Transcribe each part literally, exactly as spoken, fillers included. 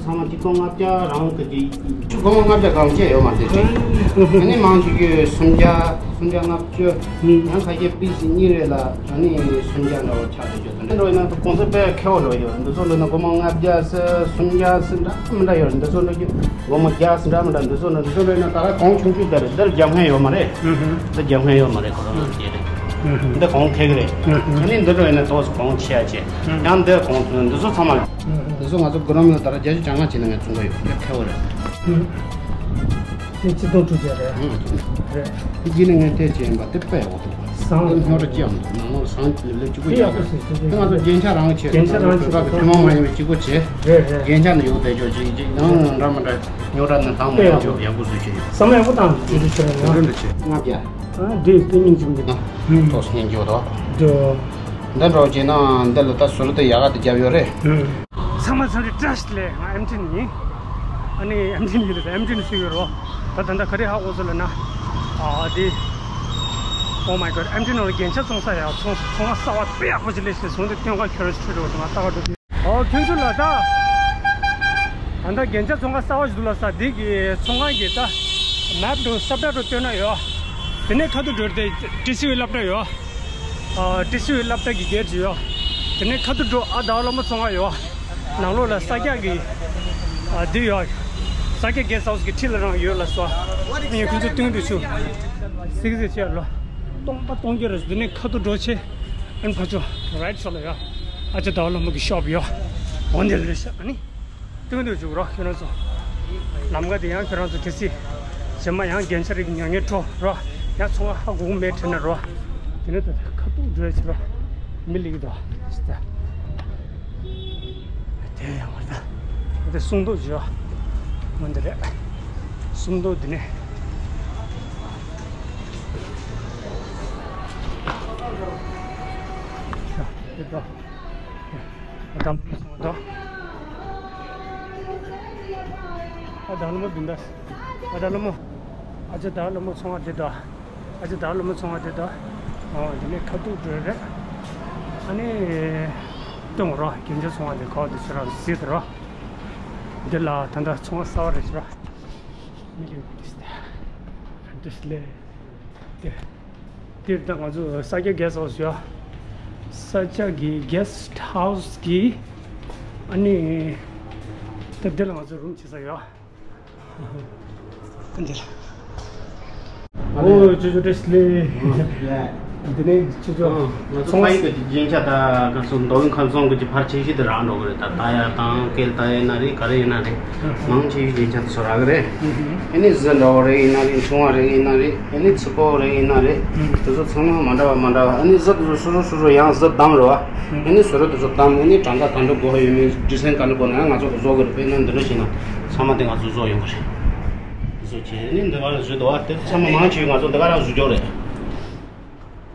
ཚང་མ་ཆིག་སྟོང་ལྔ་བརྒྱ་རང་གི་ཅིག་སྒོར་མོ་ལྔ་བརྒྱ་གང་བྱས་ཡོད་མ་རེད་ཅིག་ཨ་ནི་མང་ཆེ་གི་སུམ་བརྒྱ། སུམ་བརྒྱ་ལྔ་བཅུ། ཡང་ཁ་ཤས་པིས་གཉིས་རེ་ལ་ཨ་ནི་སུམ་བརྒྱ་འདྲ་བོ་ཆགས་བསྡད་ཡོད། དེ་འདྲ་བོ་ཡིན་ན་གོང་ཚད་དཔེ་ཁེ་བོ་འགྲོ་ཡོད། འདི་ཚོ་འགྲོ་ན་སྒོར་མོ་ལྔ་བརྒྱ་ཟེར་སུམ་བརྒྱ་ཟེར་འདྲ་མི་འདྲ་ཡོད། འདི་ཚོ་འགྲོ་རྒྱུ་སྒོར་མོ་བརྒྱ་ཟེར་འདྲ་མི་འདྲ། འདི་ཚོ་འགྲོ་འདི་ཚོ་འགྲོ་ཡིན་ན་ད་ར་གོང་ཆུང་ཆུང་དེ་རེད། འདིར་རྒྱབ་མཁན་ཡོད་མ་རེད། འདི་རྒྱབ་མཁན་ཡོད་མ་རེད། ཁོ་རང་ལ་སྐྱེས་རེད། འདི་གོང་ཁེ་གི་རེད། ཨ་ནི་འདི་འགྲོ་ཡིན་ན་ཏོག་ཙམ་གོང་ཆེ་ཡ་ཆེ། ཡང་འདི་གོང་འདི་ཚོ་ཚང་མ། འདི་ཚོ་ང་ཚོ་སྒོར་མོ་ལ་ད་ར་བརྒྱད་ཅུ་གྱ་ལྔ་བྱས་ན་ངས་ཚོང་ཁ་ཡོད། འདི་ཁེ་བོ་རེད། དེ་ཆིག་སྟོང་དྲུག་བརྒྱ་རེད། ཨང་། རེད། དེ་བྱས་ན་ངས་དེ་བྱས་ཡིན་པ་དེ་དཔེ་ཡག་པོ་འདུག་ཟངས་ལ་རྙོག་དྲ་ཅི་ཡང་མི་འདུག་ནང་ལོགས་ཟངས་ལེབ་ལེབ་གཅིག་པོ་ཡག་པོ་ཡོད། དེ་ང་ཚོ་རྒྱན་ཆ་རང་བྱས། རྒྱན་ཆ་རང་བྱས། བོད་པ་གི་ཐུན་མོང་མ་ཡིན་པའི་གཅིག་པོ་བྱས། རེད་རེད། རྒྱན་ཆ་ནི་ཡོད་བསྡད་ཆོག་ཅིག་ཅིག་ཡང་འདྲ་མི་འདྲ་རྙོག་དྲ་ནི་དང་མ་ཡོང་ཆོག་ཡག་པོ་བཟོས་བྱས་ཡོད། བསམ་ཡག་པོ་བཏང་། དེ་འདྲ་བྱས་རེད། འདི་འདྲ་བྱས། ལྔ་བརྒྱ། ཨ་འདི་དེ་སྙིང་རྗེ་མི་འདུག་ཨ་ཏོག་ཙམ་སྙིང་རྗེ་བོ་འདུག་འདི་འདྲ་བྱས་ན་འདི་ལ་ད་ཟུར་དེ་ཡག་ག་དེ་རྒྱབ་ཡོད་རེད། ཚང་མ་ཚང་རེ་བཀྲ་ཤིས་བདེ་ལེགས། ང་ཨེམ་ཆི་ཡིན། ཨ་ནི་ཨེམ་ཆི་ཡིན་ལ་ཨེམ་ཆི་ཟེར་གྱི་རེད། ད་ད་ལྟ་ག་རེ་ཧ་གོ་སོང་ལབ་ན། ཨ་དེ། Oh my god། ཨེམ་ཆི་ནང་ལ་རྒྱན་ཆ་བཙོང་ས་ཡ། ཚོང་ཚོང་ཁང་གསར་པ་དཔེ་ཡག་པོ་ཞིག་སླེབས་ཤག་བཟོ་འདི་སྟོན་ཁ་ཁྱོད་རང་ཚོ་ཁྲིད་འགྲོ་བྱུང་ང་ལྟ་ག་འགྲོ། ཨོ་ཁྱོད་ཚོ་ལ་ད། ད་ལྟ་རྒྱན་ཆ་བཙོང་ཁང་གསར་པ་ཞིག་འདུག་ལབ་ས། འདི་གི་ཚོང་ཁང་གི་ད་མེབ་འགྲོ་ས་བཀྲ་འགྲོ་སྟོན་ན་ཡོད། དེ་ནས་ཁ་ཐུག་འགྲོ་དེ་ཊི་སི་ཝི་སློབ་གྲྭ་ཡོད། ཨ་ཊི་སི་ཝི་སློབ་གྲྭ་གི་སྒེར་གྱི་ཡོད། དེ་ནས་ཁ་ཐུག་འགྲོ་ཨ་ཟླ་བ་ལྷ་མོ་ཚོང་ཁང་ཡོད། ནང་ལོགས་ལ་ས་སྐྱ་གི་ཨ་འདི་ཡོད། ས་སྐྱ་གེ་སི་ཧའུ་སི་གི་འཁྲིས་ལ་རང་ཡོད་ལབ་སོང་། ངས་ཁྱོད་ཚོ་སྟོན་དུ་ཆུ། སིག་སི་བྱས་ལོ། སྟོང་པ་སྟོང་རྒྱུ་རེད། དེ་ནས་ཁ་ཐུག་འགྲོ་ཆེ། ཨན་ཕ་ཆོ་རའིཊ་ཕྱོགས་ལ་ཡོད། ཨ་ཅེ་ཟླ་བ་ལྷ་མོ་གི་ཤོབ་ཡོད། འོ་འདི་ལ་ཤ་ཨ་ནི། སྟོན་དུ་འཇུག་རོགས་ཁྱོད་རང་ཚོ། ལམ་ཁ་དེ་ཡང་ཁྱོད་རང་ཚོ་གལ་སྲིད། བྱེ་མ་ཡང་རྒྱན་ཆ་རིགས་ཉོ་ཉེ་འགྲོ་རོགས། ཡང་ཚོང་ཁ་ཧ་གོ་མེད་དྲན་ན་རོགས། དེ་ནས་ད་ཁ་ཐུག་འགྲོ་ཡ་ཆེ་རོགས། མི་ལིག་དོ། དེ་ཡང་མ་ད། དེ་སུམ་མདོ་བརྗོད། འོ་འདི་རེད། སུམ་མདོ་འདི་ནས། དེ་དོ། ཨ་དམ་སོང་དོ། ཨ་ད་ལོ་མོ་འདི་འདྲ། ཨ་ད་ལོ་མོ། ཨ་ཅེ་ད་ལོ་མོ་ཚོང་བ་འདི་དོ། ཨ་ཅེ་ད་ལོ་མོ་ཚོང་བ་དེ་དང་། ཨོ་དེ་ནས་ཁ་ཐུག་འགྲོ་རེད། ཨ་ནི། སྟོན་རོགས་རྒྱན་ཆ་ཚོང་བ་དེ་ཁོ་དེ་ཚོ་རང་གཟིགས་དང་རོགས། འདི་ལ་ད་ལྟ་ཚོང་བ་གསར་པ་རེད་ཤག་མི་ལུས་དེ་སྟེ། དེ་སླེ། དེ། དེར་ད་ང་ཚོ་ས་སྐྱ་གེ་སི་ཧའུ་སི་ཡོད། ས་སྐྱ་གི་གེ་སི་ཧའུ་སི་གི་ཨ་ནི། ད་འདི་ལ་ང་ཚོ་རུམ་བྱེད་ས་ཡོད། འདི་ལ། ཨོ་ཅོ་ཅོ་བཀྲ་ཤིས་བདེ་ལེགས། འདི་ནས་ཅོ་ཅོ། ང་ཚོ་ཚོང་ཕ་ཡི་གི་རྒྱན་ཆ་ད་ག་སོ་མདོ་དབུས་ཁམས་གསུམ་གི་ཕལ་ཆེར་ཞིག་ཏུ་རག་འགྲོ་གི་རེད། ད་ད་ཡ་དང་ཀེལ་ད་ཡ་ན་རེད། ག་རེ་ཡིན་ན་རེད། མང་ཆེ་ཞིག་རྒྱན་ཆ་དེ་ཚོ་རག་གི་རེད། ཨ་ནི་གཟི་འདྲ་བོ་རེ་ཡིན་ན་རེད། མཆིང་བ་རེ་ཡིན་ན་རེད། ཨ་ནི་ཚིག་པོ་རེ་ཡིན་ན་རེད། དེ་ཚོ་ཚང་མ་མ་འདྲ་བ་མ་འདྲ་བ། ཨ་ནི་གཟི་དེ་ཚོ་སོ་སོ་སོ་སོ་ཡང་གཟི་བདམས་རེད་བ། ཨ་ནི་བཟོ་རིགས་དེ་ཚོ་བདམས། ཨ་ནི་གྲངས་ཀ་ག་འདྲ་དགོས་ཡོད་མེད། ཌི་ཛའིན་ག་འདྲ་དགོས་ན་ཡང་ང་ཚོ་གིས་བཟོ་དགོས་རེད། དཔེར་ན་འདི་འདྲ་བྱས་ན་ཚང་མ་དེ་ང་ཚོ་བཟོ་ཡོང་གི་རེད། བཟོ་བྱས་ནི་འདི་བར་བཟོས་འདུག་བ། དེ་ཚང་མ་མང་ཆེ་ང་ཚོ་འདི་ག་རང་བཟོ་རྒྱུ་རེད།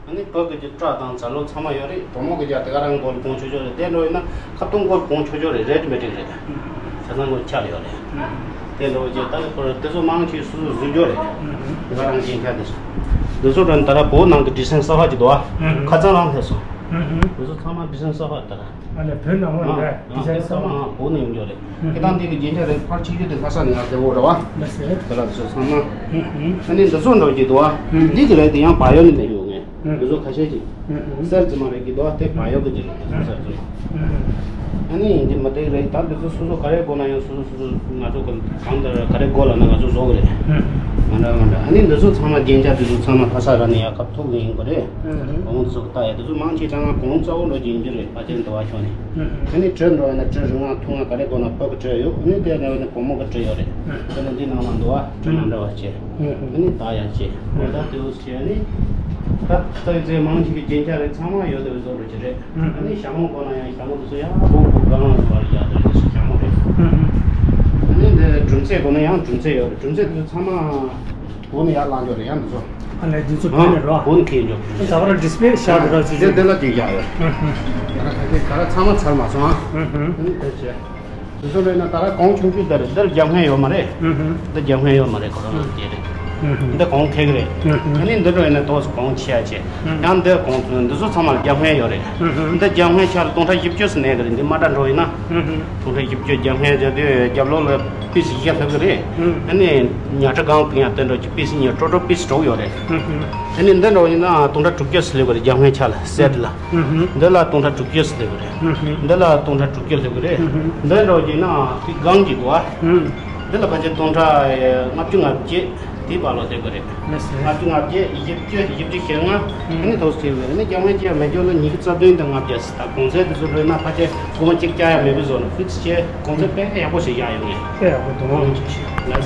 ཨ་ནི་བོད་ཀྱི་སྐྲ་དང་ཚ་ལོ་ཚང་མ་ཡོད་རེད། བུ་མོ་གི་ཡ་དེ་ག་རང་མགོ་ལ་གོན་ཆོག་ཆོག་རེད། དེ་འདྲ་ཡིན་ན་ཁ་ཏོན་མགོ་ལ་གོན་ཆོག་ཆོག་རེད། རེད་མི་འགྲིག་རེད། ཆ་ཚང་མགོ་ལ་ཆགས་ཡོད་རེད། དེ་འདྲ་བྱས་ད་ནི་ཁོ་རང་དེ་ཚོ་མང་ཆེ་སོ་སོ་བཟོ་རྒྱུ་རེད། དེ་ག་རང་རྒྱན་ཆ་དེ་ཚོ། འདི་ཚོ་དང་ད་ལྟ་བོད་ནང་གི་ཌི་ཛའིན་གསར་པ་ཅིག་འདུག་བ། ཁ་རྩང་རང་ཐེབས་སོང་། འདི་ཚོ་ཚང་མ་ཌི་ཛའིན་གསར་པ་ད་ལྟ། ཨ་ལས་བོད་ནང་ལ་རེད། ཌི་ཛའིན་གསར་པ། བོད་ནས་ཡོང་རྒྱུ་རེད། ཁྱེད་རང་འདི་གི་རྒྱན་ཆ་རེད། ཕར་ཕྱི་རྒྱུ་དེ་ལྷ་ས་ནས་ཡར་བསྡད་ཡོད་རེད་བ། ལགས་སེ། དེ་ལ་འདི་ཚོ་ཚང་མ། ཨ་ནི་འདི་ཚོ་འདྲ་བོ་ཅིག་འདུག་བ། འདི་གི་རེད་དེ་ཡང་བལ་ཡུལ་ནས་ཡོང་ངེས། འདི་ཚོ་ཁ་ཤས་ཅིག་གསེར་རྫི་མ་རེད་གི་འདུག་བ། དེ་བལ་ཡུལ་གི་ཅིག་རེད། དེ་ཚོ་གསེར་རྫི་མ། ཨ་ནི་འདི་མ་དེ་རེད། ད་འདི་ཚོ་སོ་སོ་ག་རེ་དགོས་ན་ཡང་སོ་སོ་སོ་སོ་ང་ཚོ་གི་གང་ལྟར་ག་རེ་དགོས་ལབ་ན་ང་ཚོ་བཟོ་གི་རེད། མ་འདྲ་མ་འདྲ། ཨ་ནི་འདི་ཚོ་ཚང་མ་རྒྱན་ཆ་འདི་ཚོ་ཚང་མ་ལྷ་ས་ར་ནས་ཡར་ཁ་ཐུག་ལ་ཡིན་དགོས་རེད། གོང་དུ་སོགས་ལྟ་ཡ་དེ་ཚོ་མང་ཆེ་གྲངས་ང་གོང་ཚ་བོ་འགྲོ་རྒྱུ་ཡིན་རྒྱུ་རེད། ཕལ་ཆེར་འདུག་བ་ཤོག་ནས། ཨ་ནི་གྲི་འགྲོ་ཡ་ན་གྲི་རིང་བ་ཐུང་བ་ག་རེ་དགོས་ན་བོད་ཀྱི་གྲི་ཡོད། ཨ་ནི་དེ་འདྲ་བ་ནི་བུ་མོ་གི་གྲི་ཡོད་རེད། དེ་ནི་འདི་ནང་ལ་འདུག་བ། གྲི་མ་འདྲ་བ་བྱས། ཨ་ནི་ད་ཡ་བྱས། འོ་ད་དེ་འུ་བྱས་ནི། ད་ཚ་ཚ་མང་ཆེ་གི་རྒྱན་ཆ་རེད། ཚང་མ་ཡོད་དེ་བཟོ་འགྲོ་རྒྱུ་རེད། ཨ་ནི་ཞྭ་མོ་དགོས་ན་ཡང་ཞྭ་མོ་དེ་ཚོ་ཡང་སྒོ་སྒོ་གང་ལ་བར་ཡག་དེ་ཞྭ་མོ་རེད། ཨ་ནི་འདི་གྲུམ་ཚད་དགོས་ན་ཡང་གྲུམ་ཚད་ཡོད་རེད། གྲུམ་ཚད་དེ་ཚོ་ཚང་མ། བོད་ནས་ཡར་བླངས་འཇོག་རེད། ཡང་འདི་ཚོ། ཨ་ལས་འདི་ཚོ་བོད་ནས་རོ། བོད་ནས་ཁྱེར་འཇོག་ད་བར་ཌི་སི་པེ་ལེ་ཤར་རེད་ར་ཅི་དེ་ཅི། དེ་ལ་དེ་རྒྱག་ཡོད། ད་ལྟ་ད་ལྟ་ཚང་མ་ཚར་མ་སོང་ཨ། ཨ་ནི་དེ་བྱས། འདི་ཚོ་ལས་ན་ད་ལྟ་གོང་ཆུང་ཆུང་དེ་རེད། འདིར་རྒྱབ་མཁན་ཡོད་མ་རེད། འདི་རྒྱབ་མཁན་ཡོད་མ་རེད། ཁོ་རང་ལ་སྐྱེས་རེད། འདི་གོང་ཁེ་གི་རེད། ཨ་ནི་འདི་འགྲོ་ཡིན་ན་ཏོག་ཙམ་གོང་ཆེ་ཡ་ཆེ། ཡང་འདི་གོང་འདི་ཚོ་ཚང་མ་ལ་རྒྱབ་སྔོན་ཡོད་རེད། འདི་རྒྱབ་སྔོན་ཆ་ལ་སྟོང་ཕྲག་བཞི་བཅུ་ཙམ་གནས་གི་རེད། འདི་མ་འདྲ་འགྲོ་ཡིན་ན། སྟོང་ཕྲག་བཞི་བཅུ་རྒྱབ་སྔོན་བྱས་དུས་རྒྱབ་ལོགས་ལ་པི་སི་བཞི་བརྒྱ་ལྷག་གི་རེད། ཨ་ནི་ཉ་ཁྲི་གང་ཕུད་ཡང་དེ་འགྲོ་གི་པི་སི་ཉི་ཁྲི་ཁྲི་པི་སི་དྲུག་ཡོད་རེད། ཨ་ནི་འདི་འགྲོ་ཡིན་ན་སྟོང་ཕྲག་དྲུག་བརྒྱ་ཙམ་སླེབས་གི་རེད། རྒྱབ་སྔོན་ཆ་ལ་སེ་ཊི་ལ། འདི་ལ་སྟོང་ཕྲག་དྲུག་བརྒྱ་ཙམ་སླེབས་གི་རེད། འདི་ལ་སྟོང་ཕྲག་དྲུག་བརྒྱ་སླེབས་གི་རེད། འདི་འགྲོ་གི་ན་དེ་སྒང་གི་གོ་བ། འདི་ལ་ཕལ་ཆེར་སྟོང་ཕྲག་ལྔ་བཅུ་ང་བརྒྱད་དེའི་བར་ལ་སླེབས་གི་རེད། ལགས་སོ། ལྔ་བཅུ་ང་བརྒྱད། བཞི་བཅུ། བཞི་བཅུ་ཞེ་ལྔ། ཨ་ནི་ཐོག་སེ་བས་ནི་རྒྱབ་སྔོན་ཆ་མེད་རྒྱུ་ལ་ཉི་ཤུ་རྩ་བདུན་དང་ལྔ་བརྒྱ་ཟེར། ད་གོང་ཚད་དེ་ཚོ་འགྲོ་ན་ཕལ་ཆེར་སྒོར་མོ་གཅིག་བཅག་ཡ་མེད་པའི་བཟོ་ལ་ཧྥིག་སི་བྱས། གོང་ཚད་དཔེ་ཡག་པོ་ཞིག་བཞག་ཡོང་ངེས། དཔེ་ཡག་པོ་འདུག་ཨང་། ལགས།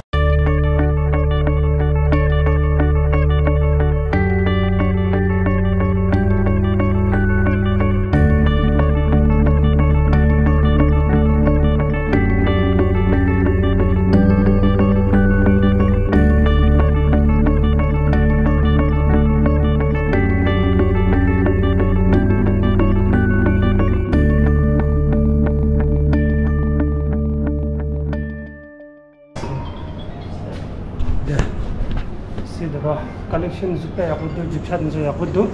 སི་དེ་རོ། ཀ་ལེག་ཤན་ཟུག་པ་ཡག་པོ་འདུག་རྒྱུ་ཆ་དེ་ཚོ་ཡག་པོ་འདུག་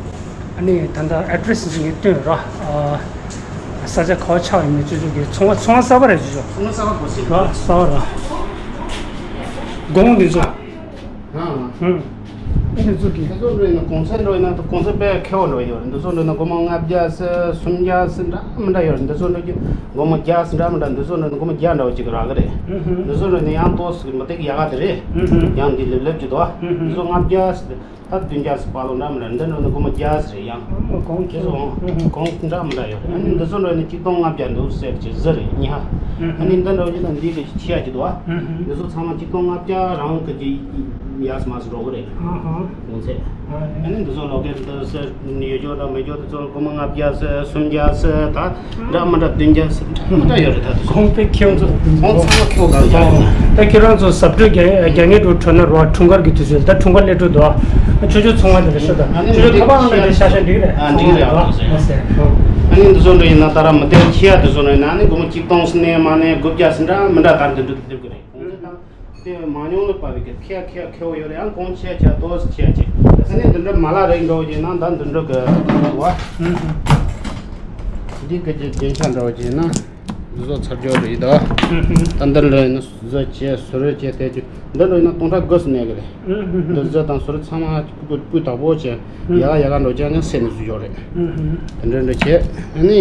ཨ་ནི་ད་ལྟ་ཨེ་ཌི་རེ་སི་ཟིག་ངས་སྟོན་རོ། ཨ། ས་ཆ་ག་པར་ཆགས་ཡོད་མེད་ཅོ་ཅོ་གི། ཚོང་པ་ཚོང་པ་གསར་པ་རེད་ཅོ་ཅོ། ཚོང་པ་གསར་པ་གོ་སྲིད། རོ་གསར་པ་རོ། གོང་འདི་ཚོ། ཨ། ཨ་ནི་ཚོ་གི། འདི་ཚོ་འགྲོ་ཡིན་ན་གོང་ཚད་འགྲོ་ཡིན་ན་གོང་ཚད་དཔེ་ཁེ་པོ་འགྲོ་ཡོད་རེད། འདི་ཚོ་འགྲོ་ན་སྒོར་མོ་ལྔ་བརྒྱ་ཟེར་སུམ་བརྒྱ་ཟེར་འདྲ་མི་འདྲ་ཡོད་རེད། འདི་ཚོ་འགྲོ་རྒྱུ་སྒོར་མོ་བརྒྱ་ཟེར་འདྲ་མི་འདྲ། འདི་ཚོ་འགྲོ་ན་སྒོར་མོ་བརྒྱ་འདྲ་བོ་ཅིག་རག་གི་རེད། འདི་ཚོ་འགྲོ་ན་ཡང་ཏོག་ཙམ་མི་སྟེགས་ཡག་ག་དེ་རེད། ཡང་འདི་ལེབ་ལེབ་ཅིག་འདུག་འདི་ཚོ་ལྔ་བརྒྱ་ཟེར། ད་བདུན་བརྒྱ་ཟེར་བ་ལོ་འདྲ་མི་འདྲ། འདི་འགྲོ་ན་སྒོར་མོ་བརྒྱ་ཟེར་ཡང་། ཨ་མ་གོང་ཁེ་སོ། ཨ་ཧུ། གོང་འདྲ་མི་འདྲ་ཡོད་རེད། ཨ་ནི་འདི་ཚོ་འགྲོ་ན་གཅིག་སྟོང་ལྔ་བརྒྱ་འདུག་ཟེར་གྱི་ཟེར་རེད་ཉི་ཧ། ཨ་ནི་འདི་འགྲོ་གི་ན་འདི་གི་ཆེ་ཡ་གྱི་འདུག་ཨ། འདི་ཚོ་ཚང་མ་གཅིག་སྟོང་ལྔ་བརྒྱ་རང་གི་གི་ཡ་སི་མ་སི་འགྲོ་གི་རེད། ཨ་ཧ། གོང་ཚད། ཨ་ནི་འདི་ཚོ་ལོ་ཀེ་འདི་ཟེར་ཡོད་རྒྱུ་འདྲ་མེད་རྒྱུ་འདི་ཚོ་སྒོར་མོ་ལྔ་བརྒྱ་ཟེར་སུམ་བརྒྱ་ཟེར་ད། འདྲ་མི་འདྲ་བདུན་བརྒྱ་ཟེར་འདྲ་མི་འདྲ་ཡོད་རེད་ད་དེ་ཚོ། གོང་དཔེ་ཁེ་པོ་ཚོ། གོང་ཚང་མ་ཁེ་པོ་གང་ཡག་ཡོད། ད་ཁྱེད་རང་ཚོ་ཟབ་སྤྲོས་རྒྱ་རྒྱ་ངེས་འགྲོ་འཕྲོ་ན་རོ་འཁྲུངས་སྐར་གྱི་དུས་ཚོད་ད་འཁྲུངས་སྐར་སླེབས་འགྲོ་འདུག་ཨ་ཆོས་ཆོས་ཚོང་བ་འདི་ལ་ཤོད་ད། ཨ་ནི་ཆོས་ཆོས་འདི་ཁ་པར་ནང་ལ་ཤ་ཤ་འགྲིག་རེད། ཨ་འགྲིག་རེད། ཨ་ཟེར། ཨ་ནི་འདི་ཚོ་འདྲ་ཡིན་ན་ད་ར་མི་བདེ་ཁྱི་ཡ་འདི་ཚོ་འདྲ་ཡིན་ན་ཨ་ནི་སྒོར་མོ་གཅིག་སྟོང་ཟེར་ནས་མ་ནས་དགུ་བརྒྱ་ཟེར་འདྲ་མི་འདྲ་གར་འདི་འདུག་སླེབས་ཀྱི་རེད། གོང་ཚད་དང་། དེ་མང་ཉུང་ལ་དཔག་པའི་གི་ཁེ་ཡ་ཁེ་ཡ་ཁེ་པོ་ཡོད་རེད། ཡང་གོང་ཆེ་ཆ་ཏོག་ཙམ་ཆེ་ཆེ། ཨ་ནི་འདི་འདྲ་མ་ལ་རེད་འགྲོ་བ་ཅིག་ན་ད་འདི་འདྲ་གི་འདུག་བ། འདི་གི་ཅི་རྒྱན་ཆ་འདྲ་བ་ཅིག་ན་འདི་ཚོ་ཚར་འཇོག་རེད་ད། ད་འདི་འདྲ་ཡིན་ན་བཟོ་བྱས་བཟོ་རོལ་བྱས་དེ་ཅི་འདི་འདྲ་ཡིན་ན་སྟོང་ཕྲག་དགུ་ཙམ་གནས་གི་རེད། འདི་བཟོ་དང་བཟོ་རོལ་ཚང་མ་སྤུས་སྤུས་དག་པོ་བྱས། ཡ་ཡ་ག་འགྲོ་ཅང་ཅང་སེ་ནས་བཟོ་འཇོག་རེད། དེ་འདྲ་འདྲ་བྱས། ཨ་ནི།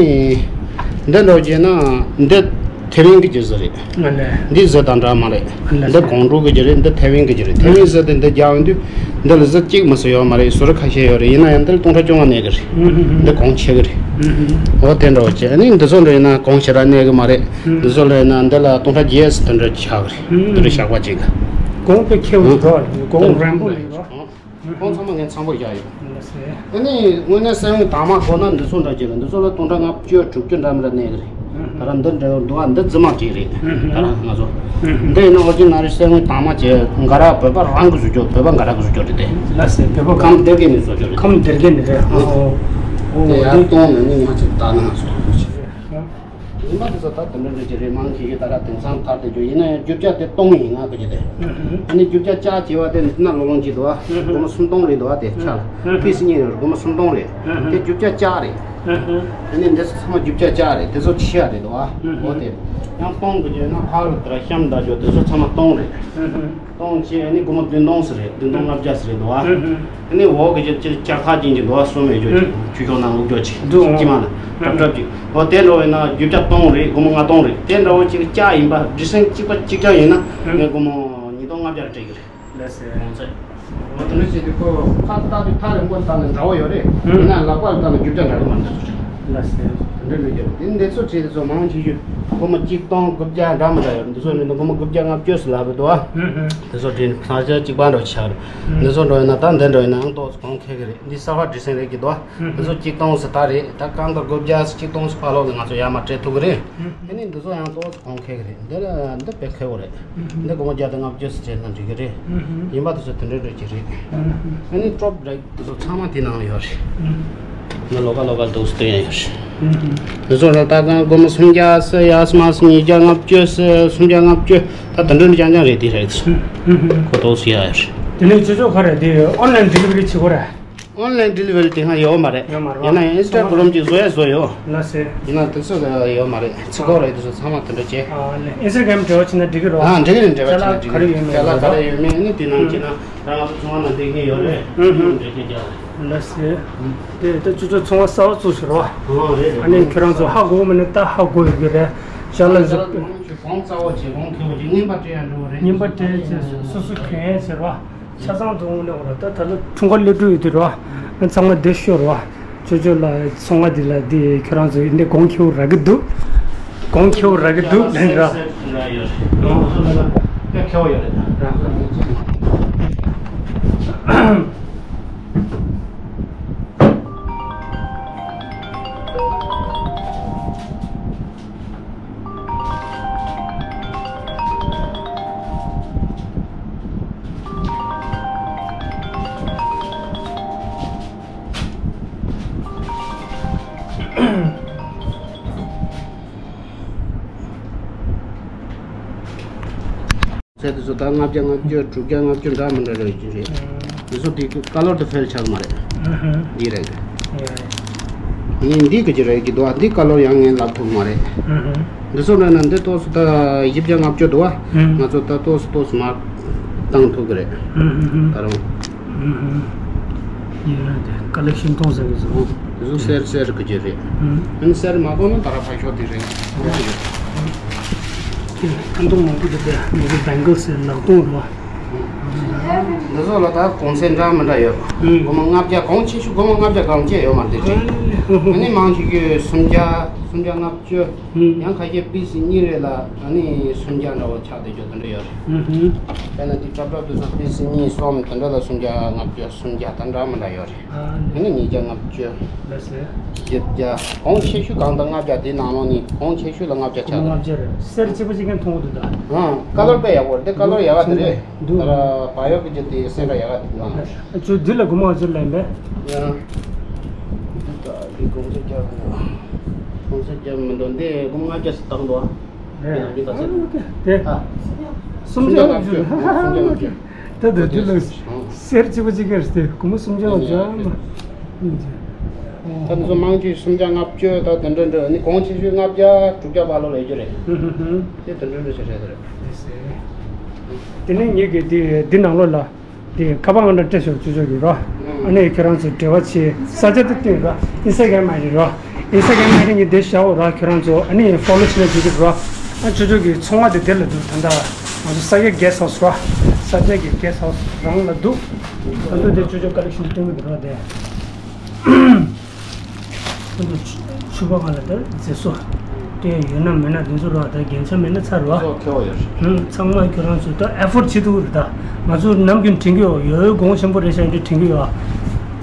འདི་འདྲ་བྱས་ན་འདི་ཐེ་ཝན་གྱི་རྒྱུ་ཟེར་རེད། ཨ་ལས། འདི་ཟེར་དང་འདྲ་མ་རེད། ཨ་ལས། འདི་ཀོང་ཀྲོའུ་གི་རྒྱུ་རེད། འདི་ཐེ་ཝན་གྱི་རྒྱུ་རེད། ཐེ་ཝན་ཟེར་དེ་འདི་རྒྱག་ཡོང་དུས་འདི་ལ་ཟེར་གཅིག་མི་ཟེར་ཡོད་མ་རེད། ཟེར་ཁ་ཤས་ཡོད་རེད། ཡིན་ན་ཡང་འདི་ལ་སྟོང་ཕྲག་བཅོ་ལྔ་གནས་གི་རེད། འདི་གོང་ཆེ་གི་རེད། འོ་དེ་འདྲ་བྱས། ཨ་ནི་འདི་ཚོ་འདྲ་ཡིན་ན་གོང་ཞེ་དྲག་གནས་གི་མ་རེད། འདི་ཚོ་འདྲ་ཡིན་ན་འདི་ལ་སྟོང་ཕྲག་བརྒྱད་ཟེར་དེ་འདྲ་ཆགས་གི་རེད། འདི་འདྲ་ཞག་པ་གཅིག་གི། གོང་དཔེ་ཁེ་པོ་འདུག་གོང་རན་པོ་ལས་རོ། ཁོང་ཚང་མ་ངས་ཚང་པོ་བཞག་ཡོད། ལགས་སེ། ཨ་ནི་དངོས་གནས་སེམས་དྭངས་མ་དགོས་ན་འདི་ཚོ་འདྲ་བྱེད་ལ། འདི་ཚོ་ལ་སྟོང་ཕྲག་ལྔ་བཅུ་དྲུག་ཅུ་འདྲ་མི་འདྲ་གནས་གི་རེད། ད་ར་འདི་འདྲ་འདུག་ཨ་འདི་རྫི་མ་བྲིས་རེད། ད་ར་ང་ཚོ། འདི་ཡིན་ན་ཨོ་རི་ཇི་ནལ་རེད། སེམས་དྭངས་མ་བྱས་འགའ་ར་བོད་པ་རང་གི་བཟོ་རྒྱུ། བོད་པ་འགའ་ར་གི་བཟོ་རྒྱུ་རེད་དེ། ལགས་སེ། བོད་པ་ཁམས་སྡེ་དགེ་ནས་བཟོ་རྒྱུ་རེད། ཁམས་སྡེ་དགེ་ནས་རེད། ཨོ། ཨོ། དེ་ཡར་གཏོང་ནས་ནི་ང་ཚོ་ད་ནང་སོང་། ཉི་མ་དེ་ཚོ་ད་དེ་འདྲ་འདྲ་ཅིག་རེད། མང་ཆེ་ཤོས་ད་ར་དེང་སང་ཐར་ཏེ་འགྲོ། ཡིན་ན་ཡང་རྒྱུ་ཆ་དེ་སྟོང་ཡིན་ང་གོ་རྒྱུ་དེ། ཨ་ནི་རྒྱུ་ཆ་ལྕགས་བྱས་པ་དེ་འདི་ན་ལོ་ལོང་ཅིག་འདུག་ཨ། སྒོར་མོ་སུམ་སྟོང་རེད་འདུག་ཨ། དེ་ཆ་ལ་པི་སི་གཉིས་རེད། སྒོར་མོ་སུམ་སྟོང་རེད། དེ་རྒྱུ་ཆ་ལྕགས་རེད། ཨ་ནི་འདི་ཚོ་ཚང་མ་རྒྱུ་ཆ་ལྕགས་རེད། དེ་ཚོ་ཕྱི་ཡ་རེད་འདུག་ཨ། འོ་དེ་ཡང་སྟོང་གོ་རྒྱུ་ན་ཕར་ལ་དེ་ར་གཤམ་ད་འཇོག་དེ་ཚོ་ཚང་མ་སྟོང་རེད། སྟོང་བྱས་ཨ་ནི་སྒོར་མོ་བདུན་སྟོང་ཟེར་རེད། བདུན་སྟོང་ལྔ་བརྒྱ་ཟེར་རེད་འདུག་ཨ། ཨ་ནི་འོག་གི་ཅིག་ཅིག་ལྕགས་ཐག་ཅན་གྱི་འདུག་ཨ། གསུམ་མེད་རྒྱུ་ཅིག་ཆུ་ཤོག་ནང་བླུགས་རྒྱུ་ཅིག་འདུག་ཨ། དཀྱིལ་མ་ལ་གྲབ་གྲབ་ཅིག་འོ་དེ་འདྲ་བས་ན་རྒྱུ་ཆ་སྟོང་རེད། སྒོར་མོ་ལྔ་སྟོང་རེད། དེ་འདྲ་བོ་ཅིག་ལྕགས་ཡིན་པ་འདྲི་སེང་གཅིག་པ་གཅིག་རྐྱང་ཡིན་ན་ངས་སྒོར་མོ་ཉིས་སྟོང་ལྔ་བརྒྱ་སྤྲད་ཀྱི་རེད། ལགས་སེ། གོང་ཚད། འོ་དེ་འདྲ་བྱས་ཏེ་ཁོ་ཁ་བཏགས་དུས་ཐག་རིང་པོ་བཏགས་ན་འདྲ་བོ་ཡོད་རེད། ཡིན་ན་ལག་པ་བཏགས་ན་རྒྱུ་ཆ་འདྲ་གི་མ་འདྲ་ཚོ་ཆགས། ལགས་སེ། དེ་འདྲ་འདྲ་ཡོད་རེད། དེ་འདི་ཚོ་བྲིས་དེ་ཚོ་མང་ཆེ་ཤོས་སྒོར་མོ་གཅིག་སྟོང་དགུ་བརྒྱ་འདྲ་མི་འདྲ་ཡོད་རེད། འདི་ཚོ་ནི་སྒོར་མོ་དགུ་བརྒྱ་ལྔ་བཅུ་ཟེར་ལབ་པ་འདུག་ཨ། དེ་ཚོ་བྲིས་ནས་ས་ཆ་གཅིག་པ་འདྲ་ཆགས་རེད། འདི་ཚོ་འདྲ་ཡིན་ན་ད་འདི་འདྲ་ཡིན་ན་ཨང་ཏོག་ཙམ་གོང་ཁེ་གི་རེད། འདི་གསར་པ་འབྲི་སེང་རེད་ཀྱི་འདུག་ཨ། འདི་ཚོ་གཅིག་སྟོང་ཙམ་ད་རེད། ད་གང་ལྟར་དགུ་བརྒྱ་ཙམ་གཅིག་སྟོང་ཙམ་ཕར་ལོག་ལ་ང་ཚོ་ཡར་མར་སྤྲད་ཐུབ་ཀྱི་རེད། ཨ་ནི་འདི་ཚོ་ཡང་ཏོག་ཙམ་གོང་ཁེ་གི་རེད། འདི་ལ་འདི་དཔེ་ཁེ་པོ་རེད། འདི་སྒོར་མོ་བརྒྱ་དང་ལྔ་བཅུ་ཙམ་སྤྲད་ན་འགྲིག་གི་རེད། ཡིན་པ་དེ་ཚོ་དེ་འདྲ་འདྲ་ཅིག་རེད། ཨ་ནི་ཀྲོབ་རེད། འདི་ཚོ་ཚང་མ་དེ་ནང་ལ་ཡོད་རེད། འདི་ལོ་ཀ་ལོ་ཀ་ཏོག་ཙམ་སྟོན་ཡ་ཡོད་རེད། འདི་ཚོ་ལ་ད་གང་སྒོར་མོ་སུམ་བརྒྱ་ཙམ་ཡ་ཙམ་མ་ཙམ་ཉིས་བརྒྱ་ལྔ་བཅུ་ཙམ་སུམ་བརྒྱ་ལྔ་བཅུ། ད་དེ་འདྲ་འདྲ་རྐྱང་རྐྱང་རེད། དེ་རེད། ཁོ་ཏོག་ཙམ་ཡ་ཡོད་རེད། དེ་ནས་ཅོ་ཅོ་ག་རེ་དེ་ཨོན་ལན་ཌི་ལི་ཝ་རི་བྱེད་དགོས་རེད། ཨོན་ལན་ཌི་ལི་ཝ་རི་དེ་སྔ་ཡོད་མ་རེད། ཡོད་མ་རེད་བ། ཡིན་ན་ཡང་ཨིན་སི་ཊ་གྷི་རམ་གྱི་བཟོ་ཡ་བཟོ་ཡོད། ལགས་སེ། ཡིན་ན་དེ་ཚོ་ལ་ཡོད་མ་རེད། ཚིག་གོ་རེད། དེ་ཚོ་ཚང་མ་དེ་འདྲ་བྱས། ཨ་ལེ། ཨིན་སི་ཊ་གྷི་རམ་འབྲེལ་བ་བྱེད་ན་འགྲིག་གི་རེད་བ། ཨ་འགྲིག་གི་རེད། འབྲེལ་བ་བྱེད་ན་འགྲིག་གི་རེད། ཅ་ལག་ག་རེ་ཡོད་མེད་ནི་དེ་ནང་བྱས་ན་རང་ཚོ་ཚོང་བ་ནང་བསྡད་མཁན་ཡོད་རེད། ཨུ་ཧུ། འབྲེལ་བྱེད་རྒྱག་རེད། ལགས་སེ། དེ་ད་ཅོ་ཅོ་ཚོང་བ་གསར་པ་བཙུགས་ཟེར་བ། ཨོ་རེད་རེད། ཨ་ནི་ཁྱོད་རང་ཚོ་ཧ་གོ་མིན་ན་ད་ཧ་གོ་ཡོད་ཀྱི་རེད། ཅ་ལག་ཅ་ལག་ཚོ་གོང་ཚ་བོ་བྱས་གོང་ཁེ་བོ་བྱས་རྔན་པ་སྤྲད་ཡ་འགྲོ་བ་རེད། རྔན་པ་སྤྲད་བྱས་སོ་སོ་གྱོན་ཡ་ཟེར་བ། ཆ་ཚང་དུ་འོང་ནས་འོང་ར། ད་ད་ལོ་འཁྲུངས་སྐར་སླེབས་འགྲོ་ཡོད་དུས་ར། ཚང་མ་བདེ་ཤོག་ར། ཅོ་ཅོ་ལ་ཚོང་བ་འདི་ལ་འདི་ཁྱོད་རང་ཚོ་འདི་གོང་ཁེ་བོ་རག་གི་འདུག་གོང་ཁེ་བོ་རག་གི་འདུག་ལན་ར། ཁེ་བོ་ཡོད་རེད། ར། ཚད་དེ་ཚོ་ད་ལྔ་བརྒྱ་ལྔ་བཅུ་དྲུག་བརྒྱ་ལྔ་བཅུ་འདྲ་མི་འདྲ་རེད་ཀྱི་རེད། དེ་ཚོ་དེ་ཀ་ལོར་དེ་ཕེལ་ཆགས་མ་རེད། འདི་རེད། ངས་འདི་གི་ཅི་རེད་ཀྱི་འདུག་ཨ། འདི་ཀ་ལོར་ཡང་ངས་ལབ་ཐུབ་མ་རེད། འདི་ཚོ་ན་ན་འདི་ཏོག་ཙམ་ད་བཞི་བརྒྱ་ལྔ་བཅུ་འདུག་ཨ། ང་ཚོ་ད་ཏོག་ཙམ་ཏོག་ཙམ་མར་བཏང་ཐུབ་ཀྱི་རེད། ད་རུང་། ཡིན་ན་དེ་ཀ་ལེག་ཤན་གཏོང་ཟེར་གི་ཚོ། དེ་ཚོ་གསེར་གསེར་གི་ཅི་རེད། ཨ་ནི་གསེར་མ་གཏོང་ན་ད་ར་ཕ་ཤོག་དེ་རེད། ཁ་འདོན་མང་པོ་འདུག་པས། མི་ཚོ་བེང་གལ་ཟེར་ལག་འདོན་རེད་བ། འདི་ཚོ་ལ་ད་གོང་ཚད་འདྲ་མི་འདྲ་ཡོད། ཨུམ། སྒོར་མོ་ལྔ་བརྒྱ། གོང་ཆེ་ཤོས་སྒོར་མོ་ལྔ་བརྒྱ་གང་བཅད་ཡོད་མ་རེད་དེ་རེད། ཨ་ནི་མང་ཆེ་ཤོས་སུམ་བརྒྱ། སུམ་བརྒྱ་ལྔ་བཅུ། ཨུམ། ཡང་ཁ་ཤས་པི་སི་གཉིས་རེ་ལ་ཨ་ནི་སུམ་བརྒྱ་འདྲ་བོ་ཆགས་བསྡད་རྒྱུ་དེ་འདྲ་ཡོད་རེད། ཨུམ་ཧུམ། དཔེར་ན་འདི་ཀྲབ་ཀྲབ་དེ་ཚོ་པི་སི་གཉིས་གསུམ་དེ་འདྲ་ལ་སུམ་བརྒྱ་ལྔ་བཅུ། སུམ་བརྒྱ་དང་འདྲ་མི་འདྲ་ཡོད་རེད། ཨ་ནི་ཉིས་བརྒྱ་ལྔ་བཅུ། ལགས་སེ། བཞི་བརྒྱ། གོང་ཆེ་ཤོས་གང་དང་ལྔ་བརྒྱ། དེའི་ནང་ལོགས་ནས་གོང་ཆེ་ཤོས་ལ་ལྔ་བརྒྱ་ཆགས། ལྔ་བརྒྱ་རེད། གསེར་གཅིག་པ་གཅིག་རྐྱང་མཐོང་གི་འདུག་ད། ཨ། ཀ་ལོར་དཔེ་ཡག་པོ་རེད། དེ་ཀ་ལོར་ཡག་ག་དེ་རེད། འདུག་ད་ར་བ་ཡོ་གི་ཅི་དེ་སེ་འདྲ་ཡག་ག་དེ་ན། ཨ་ཅོ་འདི་ལ་སྒོར་མོ་ཨ་ཅོ་ལེན་པས། ཡ། འདི་ད་འདི་གོང་ཚད་རྒྱབ་མི་འདུག་གོང་ཚད་རྒྱབ་མི་འདུག་འདི་སྒོར་མོ་ལྔ་བརྒྱ་ཙམ་བཏང་འདུག་ཨ། རེད། ཡང་འདི་ག་ཚད། ཨ། དེ། ཨ། སུམ་བརྒྱ་ལྔ་བཅུ། སུམ་བརྒྱ་ལྔ་བཅུ། ད་ལྟ་འདི་ལ་གསེར་གཅིག་པ་གཅིག་རྐྱང་རེད་དེ་སྒོར་མོ་སུམ་བརྒྱ་ལྔ་བཅུ་ཨ་མ། ད་ཚོ་མང་ཆེ་སུམ་བརྒྱ་ལྔ་བཅུ་ད་དེ་འདྲ་འདྲ། ནི་གོང་ཆེ་ཤོས་ལྔ་བརྒྱ་དྲུག་བརྒྱ་བར་ལོ་ལས་རྒྱུ་རེད། དེ་དེ་འདྲ་འདྲ་ཞིག་རེད་དེ་རེད། དེ་ནས་ངེད་ཀྱིས་དེ་འདི་ནང་ལོགས་ལ་དེ་ཁ་པར་ཨང་གྲངས་སྤྲད་ཤོག་ཅོ་ཅོ་གི་རོ། ཨ་ནི་ཁྱེད་རང་ཚོ་འབྲེལ་བ་བྱེད། ས་ཆ་དེ་སྟོན་རོ། ཨིན་སི་ཊ་གྷ་རམ་ཨའི་ཌི་རོ། ཨིན་སི་ཊ་གྷ་རམ་ཨའི་ཌི་ངས་དེ་བཞག་འོ་རོ། ཁྱེད་རང་ཚོ་ཨ་ནི་ཕོ་ལོ་བྱེད་ན་འགྲིག་གི་རོ། ཨ་ཅོ་ཅོ་གི་ཚོང་བ་དེ་དེ་ལ་འདུག་ད་ལྟ་ང་ཚོ་ས་སྐྱ་གེ་སི་ཧའུ་སི་རོ། ས་སྐྱ་གི་གེ་སི་ཧའུ་སི་རང་ལ་འདུག་ད་ལྟ་དེ་ཅོ་ཅོ་ཀ་ལེག་ཤན་སྟོན་གི་འདུག་རོ་དེ། ཁོ་ཚོ་ཕྱུ་པ་གང་ལ་དེར་མཛེས་སོ། དེ་ཡོད་ན་མེད་ན་དེ་ཚོ་རོ། ད་རྒྱན་ཆ་མེད་ན་ཚར་རོ། ཚོ་ཁེ་བོ་ཡོད་རེད། ཧུམ། ཚང་མ་ཁྱོད་རང་ཚོ་ད་ཨེ་ཕོར་ཌི་བྱེད་ཐུབ་རེད། ད་ང་ཚོ་ནམ་རྒྱུན་དྲན་གྱི་ཡོད། ཡོད་གོང་ཆེན་པོ་རེད་ཤག་འདི་དྲན་གྱི་ཡོད།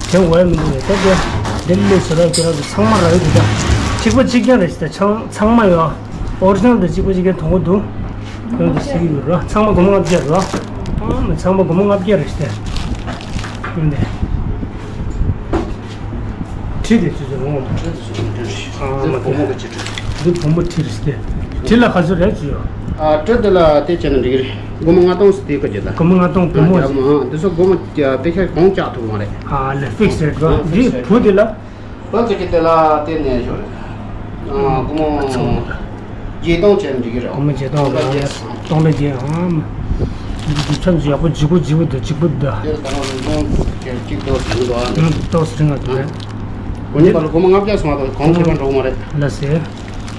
དྲན་འོས་མི་འདུག་རེད། ད་དེ་འདི་ལས་ཟེར་ར་ཁྱོད་རང་ཚོ་ཚང་མ་རག་གི་འདུག་ད་གཅིག་པ་གཅིག་རྐྱང་རེད་ཤག་ད་ཚང་ཚང་མ་ཡོད། ཨོ་རི་ཇི་ནལ་དང་གཅིག་པ་གཅིག་རྐྱང་མཐོང་གི་འདུག་ཁྱོད་ཚོ་ཟེར་གྱི་ཡོད་རོ། ཚང་མ་སྒོར་མོ་ལྔ་བརྒྱ་རོ། ཨ་མ་ཚང་མ་སྒོར་མོ་ལྔ་བརྒྱ་རེད་ཤག་ད་འདི། ཁྲི་དེ་ཚོ་ཚོ་ལོངས། ཁྲི་དེ་ཚོ་ལོངས་ཁྲི་རེད། ཨ་མ་འདི་བུ་མོ་གི་ཁྲི་རེད། འདི་བུ་མོ་ཁྲི་རེད་ཟེར། ཁྲི་ལ་ག་ཚོད་རེད་ཟེར་ཡོད། ཨ་ཁྲི་དེ་ལ་དེ་བྱས་ན་འགྲིག་གི་རེད། སྒོར་མོ་ལྔ་སྟོང་ཟེར་དེ་ག་ཅིག་ད། སྒོར་མོ་ལྔ་སྟོང་བུ་མོ་ཟེར། ཨ་འདི་ཚོ་སྒོར་མོ་དཔེ་ཆ་གོང་བཅག་ཐུབ་མ་རེད། ཨ་ལས་ཕིག་སི་རེད་རོ། ཨ་འདི་ཕིག་སི་བུ་དེ་ལ། བུ་གི་ཅི་དེ་ལ་དེ་ནས་ཞོར། ཨ་སྒོར་མོ་བརྒྱད་སྟོང་བྱས་ན་འགྲིག་གི་རེད། སྒོར་མོ་བརྒྱད་སྟོང་རེད། སྟོང་ལས་བརྒྱད། ཨང་། འདི་ཆ་ཡག་པོ་ལྗིད་པོ་ལྗིད་པོ་འདུག་ལྗིད་པོ་འདུག་དེར་ད་ནང་ལུང་སྟོང་གཅིག་ཏོག་ཙམ་འདུག་ཨ། ཨང་ཏོག་ཙམ་རིང་ང་འདུག་རེད། འོ་ནི་བར་ལ་སྒོར་མོ་ལྔ་བརྒྱ་སོང་བ་དང་གོང་ཁེ་པར་འགྲོ་གི་མ་རེད། ལ་སེ།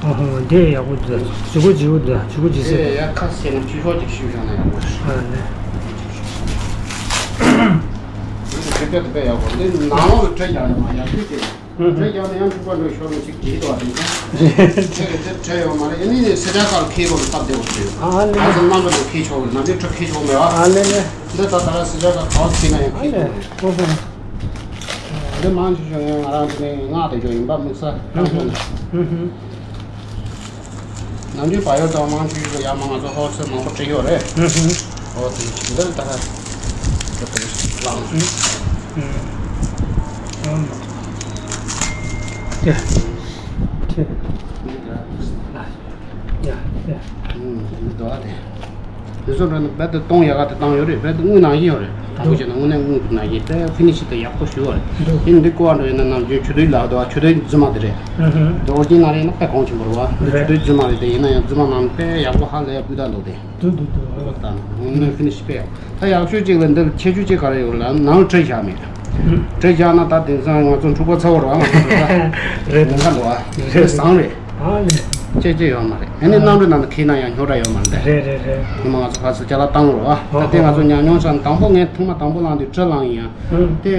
ཨ་ཧོ་འདི་ཡག་པོ་འདུག་ལྗིད་པོ་ལྗིད་པོ་འདུག་ལྗིད་པོ་ལྗིད་སེ། དེ་ཡག་ཁ་ཤས་ན་ཆུ་ཤོག་ཅིག་ཞུས་བཞག་ན་ཡག་པོ་རེད། ཨ་ལེ། འདི་ཚོ་དཔེ་དཔེ་ཡག་པོ། འདི་ནང་ལོགས་ལ་སྤྲད་ཀྱང་ཡོད་མ་ཡག་ཤོས་ཅིག་ཨུ་ཧུ། དེ་ཀྱང་ཡང་འཁྲུག་པ་འགྲོ་ཤོར་མི་ཅིག་བྲིས་འདུག་བ་དེ་ཀྱང་། དེ་རེད། དེ་བྲིས་ཡོད་མ་རེད། ཨ་ནི་ནི་སི་ཌི་ཀར་ཁྱེར་དགོས་ལ་སྟབས་བདེ་བོ་བྲིས་ཡོད། ཨ་ལེ། ང་ཚོ་རྣམ་པ་ལ་ཁྱེར་ཆོག་གི། ནམ་རྒྱུན་ཁྲ་ཁྱེར་ཆོག་མེད་བ། ཨ་ལེ་ལེ། འདི་ད་ད་ར་སི་ཌི་ཀར་ག་བ་ཁྱེར་ན་ཡང་ཨ་ཁྱེར་ལེ། ཐུབ་རེད། ཨུ་ཧུ། འདི་མང་ཆེ་ཤོས་ཡང་ང་རང་ཚོ་ནི་མངགས་བསྡད་རྒྱུ་ཡིན་པ་དམིགས་བསལ་ཨུ་ཧུ། ཨུ་ཧུ། ནམ་རྒྱུན་བ་ཡོ་དང་མང་ཆེ་ཤོས་ཡར་མར་ང་ཚོ་ཧོལ་སེལ་མང་པོ་སྤྲད་ཡོད་རེད། ཨུ་ཧུ། འོ་དེ་འདིར་ད་ལྟ་ལངས། ཨུ་ཧུ། ཡ། ཡ། ཡ། ཨུ་འདི་འདུག་ཨ་དེ། དེ་ཚོ་འགྲོ་ན་རྦད་དེ་གཏོང་ཡག་ག་དེ་བཏང་ཡོད་རེད། རྦད་དེ་དངུལ་ནང་བཞིན་ཡོད་རེད། དྲང་པོ་བཤད་ན་དངོས་གནས་དངུལ་གྱི་ནང་བཞིན་དཔེ་ཕི་ནི་ཤི་དེ་ཡག་པོ་ཞུ་བ་རེད། དེ་འདི་ཀོ་བ་འགྲོ་ཡིན་ན་ནམ་རྒྱུན་ཆུ་དུས་ལ་དོ་ཆུ་དུས་རྫུན་མ་དེ་རེད། འདི་ཨོ་རི་ཇི་ནལ་ཡིན་ན་དཔེ་གོང་ཆེན་པོ་རེད་བ། འདི་ཆུ་དུས་རྫུན་མ་རེད། དེ་ཡིན་ན་ཡང་རྫུན་མ་ནང་དཔེ་ཡག་པོ་ཧ་ལས་སྤུས་དག་འདུག་དེ། འདུག་འདུག་འདུག་ཨོ་ད་དངོས་གནས་ཕི་ནི་ཤི་དཔེ་ཡག་ད་ཡག་ཤོས་གཅིག་ལ་འདི་ཁྱད་ཆོས་གཅིག་ག་རེ་ཡོད་ལ་ནང་བྲི་བཞག་མེད། བྲི་བཞག་ན་ད་དེང་སང་ང་ཚོ་འཁྲུག་པ་ཚ་བོ་རེད་བ། ང་ཚོ་རེད་ད། རེད་ཉེན་ཁ་འདུག་བ། རེད་བཟང་རེད། ཨ་ལེ། ཅེ་ཅེ་ཡོད་མ་རེད། ཨ་ནི་གནམ་གྲུ་ནང་དུ་ཁྱེར་ན་ཡང་རྙོག་དྲ་ཡོད་མ་རེད། རེད་རེད་རེད། ཉི་མ་ང་ཚོ་ཕར་ཚུར་ཅ་ལག་བཏང་རོགས་ཨ། ད་ལྟའི་ང་ཚོ་ཉམས་མྱོང་ཆ་ནས་དང་པོ་ངས་ཐེངས་མ་དང་པོ་བླངས་དུས་གྲི་བླངས་ཡིན་ཡང་། དེ་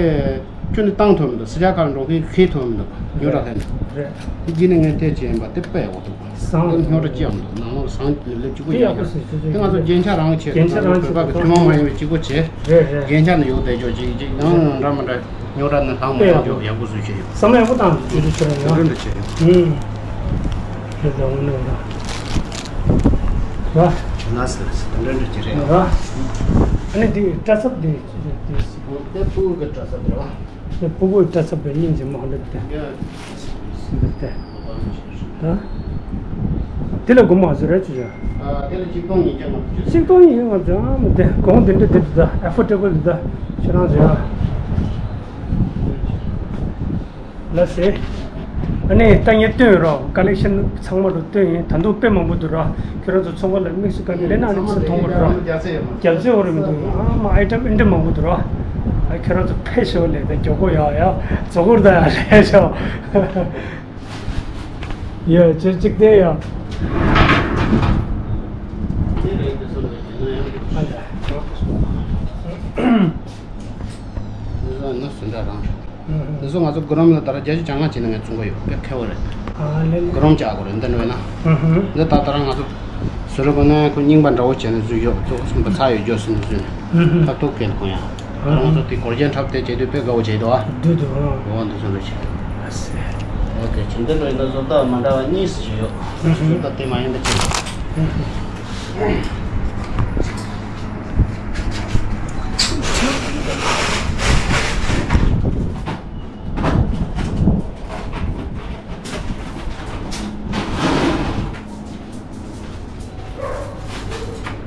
ཁྱོན་ནས་བཏང་ཐུབ་མི་འདུག་སི་ཇ་ཁར་འགྲོ་མཁན་ཁྱེར་ཐུབ་མི་འདུག་རྙོག་དྲ་ལྷན་ནས། རེད། དེ་རྗེས་ནས་ངས་དེ་བྱས་པ་དེ་དཔེ་ཡག་པོ་འདུག་བཟང་། དེ་རྙོག་དྲ་ཅི་ཡང་མི་འདུག་ནང་ལོགས་བཟང་ལེབ་ལེབ་གཅིག་པོ་དེ་ཡག་ཡག་པོ་ཡོད། ཟེར་ཟེར་ཟེར། དེ་ང་ཚོ་རྒྱན་ཆ་རང་གི་ཆེད་དུ་རྒྱན་ཆ་རང་བོད་པ་གི་ཐུན་མོང་མ་ཡིན་པའི་གཅིག་པོ་བྱས། རེད་རེད། རྒྱན་ཆ་ནི་ཡོད་བསྡད་ཆོག་ཅིག་ཅིག་ཡང་འདྲ་མི་འདྲ། རྙོག་དྲ་ནི་ལྷག་མ་ཡོང་ཆོག་ཡག་པོ་བཟོས་བྱས་ཡོད། བསམ་བློ་ཡག་པོ་བཏང་། དེ་འདྲ་བྱས་ཡོད། དེ་འདྲ་བྱས་ཡོད། ཨུམ། རེད་ད་འོ་ན་འོ་ན། ར། ལ་སི་ལ་སི་དེ་འདྲ་འདྲ་ཅིག་རེད། ར། ཨ་ནི་དེ་སྐྲ་ཚབ་དེ་དེ་དེ། དེ་སྤུ་གུ་གི་སྐྲ་ཚབ་རེད་བ། དེ་སྤུ་གུའི་སྐྲ་ཚབ་དེ་སྙིང་རྗེ་མོ་འདྲ་དེ། འདི་དེ། ད། དེ་ལ་སྒོར་མོ་ཟེར་རེད་ཅི་ཡ། ཨ་དེ་ལ་ཆིག་སྟོང་ཉིས་བརྒྱ་ལྔ་བཅུ། ཆིག་སྟོང་ཉིས་བརྒྱ་ལྔ་བཅུ་ཨ་མ་དེ་གོང་དེ་འདྲ་དེ་འདྲ་ད་ཨེ་ཕོར་ཌེ་བལ་འདི་ད་ཁྱེད་རང་ཟེར་ཡ། ལ་སེ། ཨ་ནི་ད་ངས་སྟོན་རོགས་ཀ་ལེག་ཤན་ཚང་མ་རུ་སྟོན་ཡིན། ད་དུང་དཔེ་མང་པོ་འདུག་ར། ཁྱེད་རང་ཚོ་ཚོང་ཁང་ལ་དམིགས་སུ་བཀར་ནས་སླེབས་ན་ཨ་ནི་ཚུར་མཐོང་གི་རེད་ར། རྒྱ་མཚོའི་འོ་རེ་མི་འདུག་ཨ་མ་ཨའི་ཊམ་ཨེ་འདྲ་མང་པོ་འདུག་ར། ཨ་ཁྱེད་རང་ཚོ་ཕེབས་ཤོག་ལས་ད་མགྱོགས་པོ་ཡག་ཡག་རྫོགས་སྐོར་ད་ཡག་ལས་ཤོག་ཡ་ཅེ་གཅིག་དེ་ཡ། འདི་ཚོ་ང་ཚོ་གུ་རམ་ལ་ད་ར་བརྒྱད་ཅུ་གྱ་ལྔ་བྱས་ན་ངས་བཙོང་གི་ཡོད། དཔེ་ཁེ་བོ་རེད། ཨ་ལེ་ལེ། གུ་རམ་བཅག་དགོས་རེད་འདི་འདྲ་བས་ན། ཨུ་ཧུ། འདི་ད་ད་ར་ང་ཚོ་བཟོ་རུ་དགོས་ན་ཁོ་རྙིང་པ་འདྲ་བོ་བྱས་ནས་བཟོས་ཡོད། བཙོང་སོང་པ་ཚར་ཡོད་རྒྱུ་སོང་བཟོས་ནས། ཨུ་ཧུ། ཐབས་སྡུག་གལ་ཁོང་ཡང་། ཨ་ང་ཚོ་དེ་གོར་རྒྱན་འཁྲབ་དེ་བྱས་དུས་དཔེ་དགའ་བོ་བྱས་འདུག་ཨ། འདུག་འདུག་ཨ། འོ་འདི་ཚོ་འདྲ་བྱས། ཨ་སེ། ཨོ་ཁེ་བྱས་འདི་འདྲ་ཡིན་ན་བཟོ་ལྟ་མ་འདྲ་བ་གཉིས་སུ་བྱས་ཡོད། ཨུ་ཧུ། བཟོ་ལྟ་དེ་མ་ཡིན་པ་བྱས། ཨུ་ཧུ། འདི་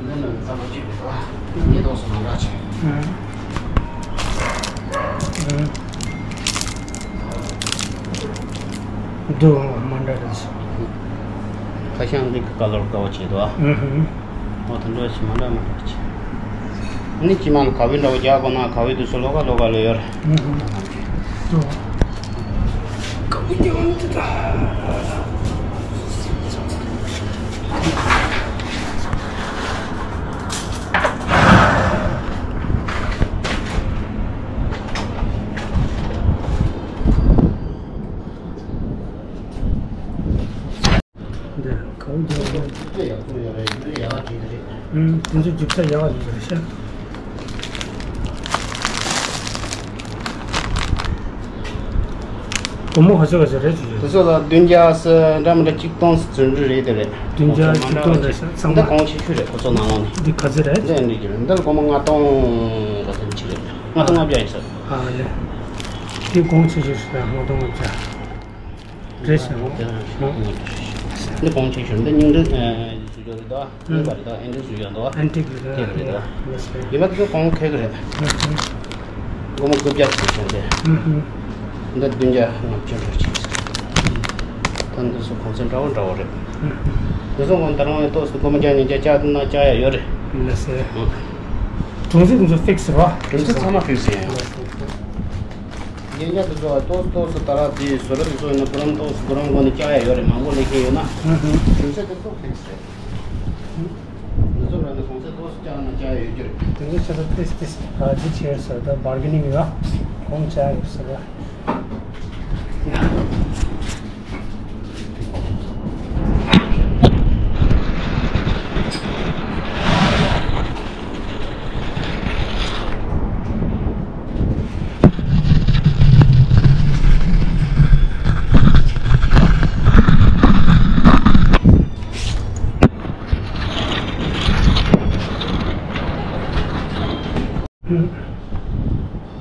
ནི་རྩ་བ་གཅིག་རེད་པ། ཉེ་དོགས་སུ་མ་འདྲ་ཆེ། འདུག་མ་འདྲ་རེད། ཁ་ཤས་འདི་གི་ཀ་ལོར་དགའ་བ་བྱེད་དོ། ཨོ་དེ་འདྲ་ཞིག་མ་འདྲ་མ་འདྲ་ཆེ། ནི་ཅི་མ་ལ་ག་བའི་འདྲ་བོ་རྒྱག་དགོས་ན་ག་བའི་དུས་སུ་ལོ་ག་ལོ་ག་ལོ་ཡོད་རེད། འདི་གང་རྒྱག་དགོས། ཨུམ། དེ་ཚོ་རྒྱུག་ཆ་ཡག་ཡོད་རེད་ཤག་སྒོར་མོ་ག་ཚོད་ག་ཚོད་རེད་ཅེས། དེ་ཚོ་ལ་བདུན་བརྒྱ་ཟེར་འདྲ་མི་འདྲ་གཅིག་སྟོང་ཟེར་ཚུན་ཚོད་རེད་དེ་རེད། བདུན་བརྒྱ་གཅིག་སྟོང་རེད་ཤག་ཚང་མ། འདི་གོང་ཆེ་ཤོས་རེད་ཁོ་ཚོ་ནང་ལོགས་ནས། འདི་ག་ཚོད་རེད། འདི་འདྲ་གྱི་རེད། འདི་ལ་སྒོར་མོ་ལྔ་སྟོང་ག་ཚོད་ཅིག་རེད། ལྔ་སྟོང་ལྔ་བརྒྱ་ཡིན་ས་རེད། ཨ་ལེ། འདི་གོང་ཆེ་ཤོས་རེད་ལྔ་སྟོང་ལྔ་བརྒྱ། རེད་ཤག་འདི་གོང་ཆེ་ཤོས་འདི་རྙིང་འདྲ་བཟོ་རྒྱུ་རེད་དོ། རྙིང་པ་རེད་དོ། ཨེ་འདྲ་བཟོ་རྒྱུ་འདུག་ཨན་ཊིག་རེད་དོ། ཨན་ཊིག་རེད་དོ། ཡིན་པ་དེ་ཚོ་གོང་ཁེ་གི་རེད། སྒོར་མོ་དགུ་བརྒྱ་ཙམ་བྱུང་སྟེ། འདི་བདུན་བརྒྱ་ལྔ་བཅུ་འགྲོ་ཅིག་ད་འདི་ཚོ་གོང་ཚད་འདྲ་བོ་འདྲ་བོ་རེད། འདི་ཚོ་ངོ་ད་རུང་ཏོག་ཙམ་སྒོར་མོ་བརྒྱ་ཉིས་བརྒྱ་བཅག་ན་བཅག་ཡ་ཡོད་རེད། ལགས་སེ། གྲོང་གསེབ་འདི་ཚོ་ཕིག་སི་རེད་བ། གྲོང་གསེབ་ཚང་མ་ཕིག་སི་ཡིན། རྒྱན་ཆ་དེ་ཚོ་ཏོག་ཙམ་ཏོག་ཙམ་ད་ར་དེ་བཟོ་གྲྭ་དེ་ཚོ་ཡིན་ན་ཁོ་རང་ཏོག་ཙམ་ཁོ་རང་སྒོ་ནས་བཅག་ཡ་ཡོད་རེད། མང་པོ་ལེན་མཁན་ཡོད་ན། ཨུ་ཧུ། གྲོང་གསེབ་དེ་ཚོ་ཕིག་སི་རེད། ང་ཚོ་རང་ནས་གོང་ཚད་ཏོག་ཙམ་བཅག་ན་བཅག་ཡ་ཡོད་རྒྱུ་རེད། དེ་ཚོ་ཆ་ཚང་ཏིས་ཏིས་ག་ཅི་བྱས་ཟེར་ད་བར་གི་ནིང་ཡོད། གོང་བཅག་ཡོད་ཟེར་ད།